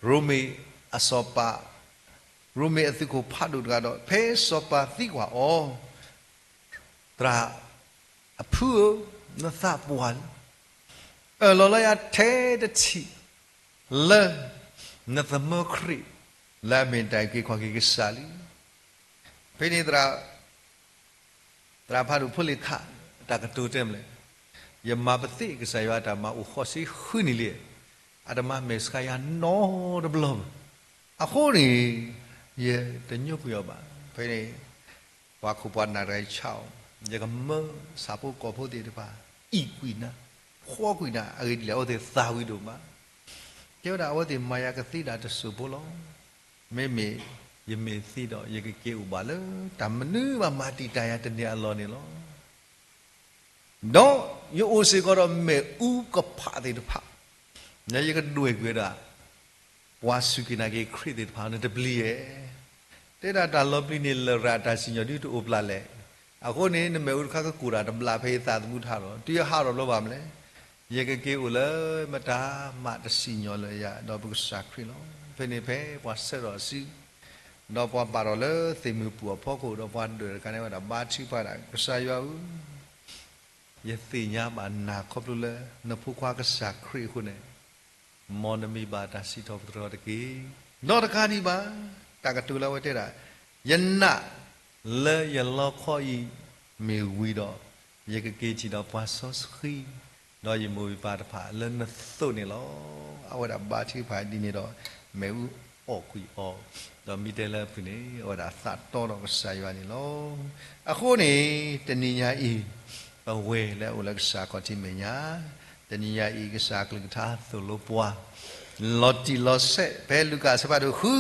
ရိမ့ၤအစီၤပၤ, ရိမ့ၤအသုးခိၣ်ဖးဒိၣ်တဂၤဒီး ဖဲစီၤပၤသံကွၢ်အီၤ, သရၣ်အဖုဧၢ, နသးပှၢ်လံ, အၢၣ်လီၤလၢယၤထဲတထံၣ် လၢနသမၢခရံာ် လၢအမ့ၢ်တၢ်အုၣ်က့ၤခီၣ်က့ၤကစၢ်လံ. ဖဲန့ၣ် သရၣ်ဖးဒိၣ်ဖိလ့ၣ်ခး တၢ်ကတိၤတဲမနုၤလဲၣ်, ယမၤပသ့ၣ်ကစၢ်ယွၤအတၢ်မၤအိၣ်ဃိးဆံဃုနံၣ်လံ, အတမၤမဲာ်ဆှးယၤနီတဘျီဘၣ်. အဃိန့ၣ် ယတညိကွံာ်အီၤဘၣ်. ဖဲန့ၣ် ပှၤခိၣ်ပှၤနၢ်တဂၤအံၤဆါအီၤ, ယကမၢဆၣ်ဖိကီၢ်ဖိသ့ၣ်တဖၣ် အံၣ်ကွံာ်နၤ, ဖှီကွံာ်နၤ, အဂ့ၢ်ဒ်လဲၣ် အဝဲသ့ၣ်သၣ်ဝံၤဒိၣ်မး. ကဲဝဲဒၣ်အဝဲသ့ၣ်မၤယၤကသ့ဒၣ်တစိၢ်ဖိလီၤ. မ့မ့ၢ်ယမ့ၢ်သံဒီး ယကက့ၤအိၣ်ဘၣ်လၢတၢ်မနုၤဘၣ်မၤတံာ်တာ်ယၤတန့ၢ်အလီၢ်န့ၣ်လီၤ. ဒီးယအိၣ်စ့ၢ်ကီးဒီးမ့ၣ်အူကဖးသ့ၣ်တဖၣ်, ဒီးယကဒွဲၣ်ကွံာ်ဝဲဒၣ် ပှၤစူၢ်က့ၤနာ်က့ၤခရံာ်သ့ၣ်တဖၣ်န့ၣ်တပျံၤဧါ. တဲဒၣ်တၢ်လီၤပျံၤန့ၣ် လရာ်တၢ်စံၣ်ညီၣ်ဒုတအိၣ်ပျၢ်လဲၣ်. အဃိန့ၣ် နမ့ၣ်အူတခါကကိၢ်တၢ်တဘျးဖဲယသးသမူထါလီၤ. တုၤယဟးထီၣ်ဘျီဘၣ်မနုၤလဲၣ်, ယကက့ၤအိၣ်လၢမတၤမးတစံၣ်ညီၣ်လၢယၤ, ဒီးပကစၢ်ခရံာ်လီၤ. ဖဲန့ၣ်ဖဲပှၤဆၢထီၣ်အစု ဒီးပှၤဘၣ်ထီၣ်လၢသ့ၣ်မုၢ်ပူၤအဖီခိၣ်, ဒီးပှၤဒွဲၣ်တခါန့ၣ်ဝဲဒၣ်ဘါထုကဖၣ်ဒၣ်, ကစၢ်ယွၤဧၢ, ယသ့ၣ်ညါဘၣ်နၤခီဖျိလၢနဖိခွါကစၢ်ခရံာ်အဃိန့ၣ်, မ်နမံၤဘၣ်တၢ်စံးထီၣ်ပတြၢၤတက့ၢ်. ဒီးတကးဒံးဘၣ်, တၢ်ကတိၤလၢအဝဲတဲဒၣ်, ယနာ်လၢယလီခီအံၤမ့ၢ်ဝံၤဒီး, ယကက့ၤထံၣ်ဒီးပှၤစီဆှံ, ဒီးယမိၢ်ယပၢ်တဖၣ်လၢနသိးန့ၣ်လီၤ. အဝဲဒၣ်ဘါထုကဖၣ်ဒ်န့ၣ်ဒီး, မ့ၣ်အူအီၣ်ကွံာ်အီၤ, ဒီးမ့ၢ်တဲလၢအဖုၣ်န့ၣ် အဝဲဒၣ်သးတီဒီးကစၢ်ယွၤန့ၣ်လီၤ. အဃိန့ၣ် တနံၤညါအံၤ, ပဝဲလၢအအိၣ်လၢကစၢ်ခီၣ်ထံးမဲာ်ညါ, တနံၤညါအံၤ ကစၢ်အကလုၢ်ကထါသိၣ်လိပှၤ လီၤတံၢ်လီၤဆဲး ဖဲလူၤကၣ်အဆၢဖးဒိၣ်ဃု,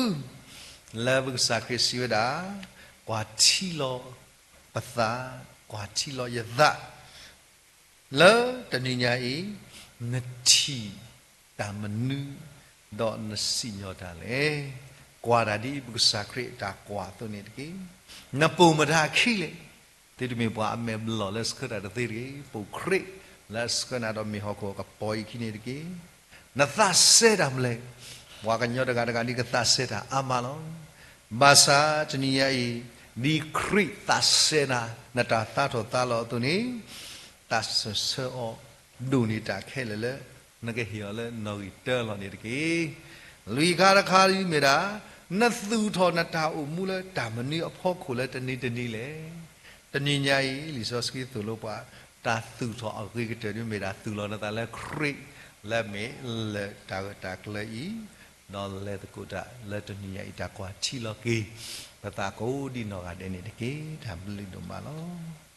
လၢပကစၢ်ခရံာ်စံးဝဲဒၣ်, ကွၢ်ထံလီၤပသး, ကွၢ်ထံလီၤယသး လၢတနံၤညါအံၤ, နထံၣ်တၢ်မနုၤ, ဒီးနစံၣ်ညီၣ်တၢ်လဲၣ်. ကွၢ်တၢ်ဒ်ပကစၢ်ခရံာ်အတၢ်ကွၢ်အသိးန့ၣ်တက့ၢ်. နပိာ်မတၤအခံလဲၣ်. သုတမ့ၢ်ပှၤအမဲာ်ဘျီၣ်လၢဆှၢတၢ်တသ့တဂ့ၤ, ပိာ်ခရံာ်လၢအဆှၢနၤဒီးမ့ၢ်ဟီၣ်ခိၣ်အကပီၤအံၤခံန့ၣ်တက့ၢ်. နသးစဲတၢ်မနုၤလဲၣ်. ပှၤကညီတဂၤတဂၤဒ်ကသးစဲတၢ်အါမးလီၤ. ဘၣ်ဆၣ်တနံၤညါအံၤ, ဒ်ခရံာ်သးစဲနၤ နတၢ်သါထီၣ်သါလီၤအသိးန့ၣ်, သးစၢၢ်ဆၢအီၤ, ဒိၣ်န့ၢ်တၢ်ခဲလၢာ်လၢ နကဟ့ၣ်အီၤလၢနီၣ်ဂံၢ်တၢလီၤန့ၣ်တက့ၢ်. လွံၢ်ခါတခါဒ်မ့ၢ်ဒၣ်, နသူၣ်ထီၣ်နတၢ်အိၣ်မူလၢတၢ်မနုၤအဖီခိၣ်လၢတနံၤတနံၤလဲၣ်. တနံၤညါအံၤ လံာ်စီဆှံသိၣ်လိပှၤ, တၢ်သူၣ်ထီၣ်အဂ့ၤကတၢၢ်ဒ်မ့ၢ်ဒၣ် သူၣ်လီၤနသးလၢခရံာ်, လၢအမ့ၢ်လၢတၢ်ဂၢၢ်တၢ်ကျၢၤအံၤ, ဒီးလဲၤသကိးတၢ်လၢတနံၤညါအံၤ တၢ်ကွၢ်ထံလီၤက့ၤ ပသးကိးဒ်နီၢ်ဂၤဒဲးန့ၣ်တက့ၢ်. တၢ်ဘျုးဒိၣ်မးလီၤ.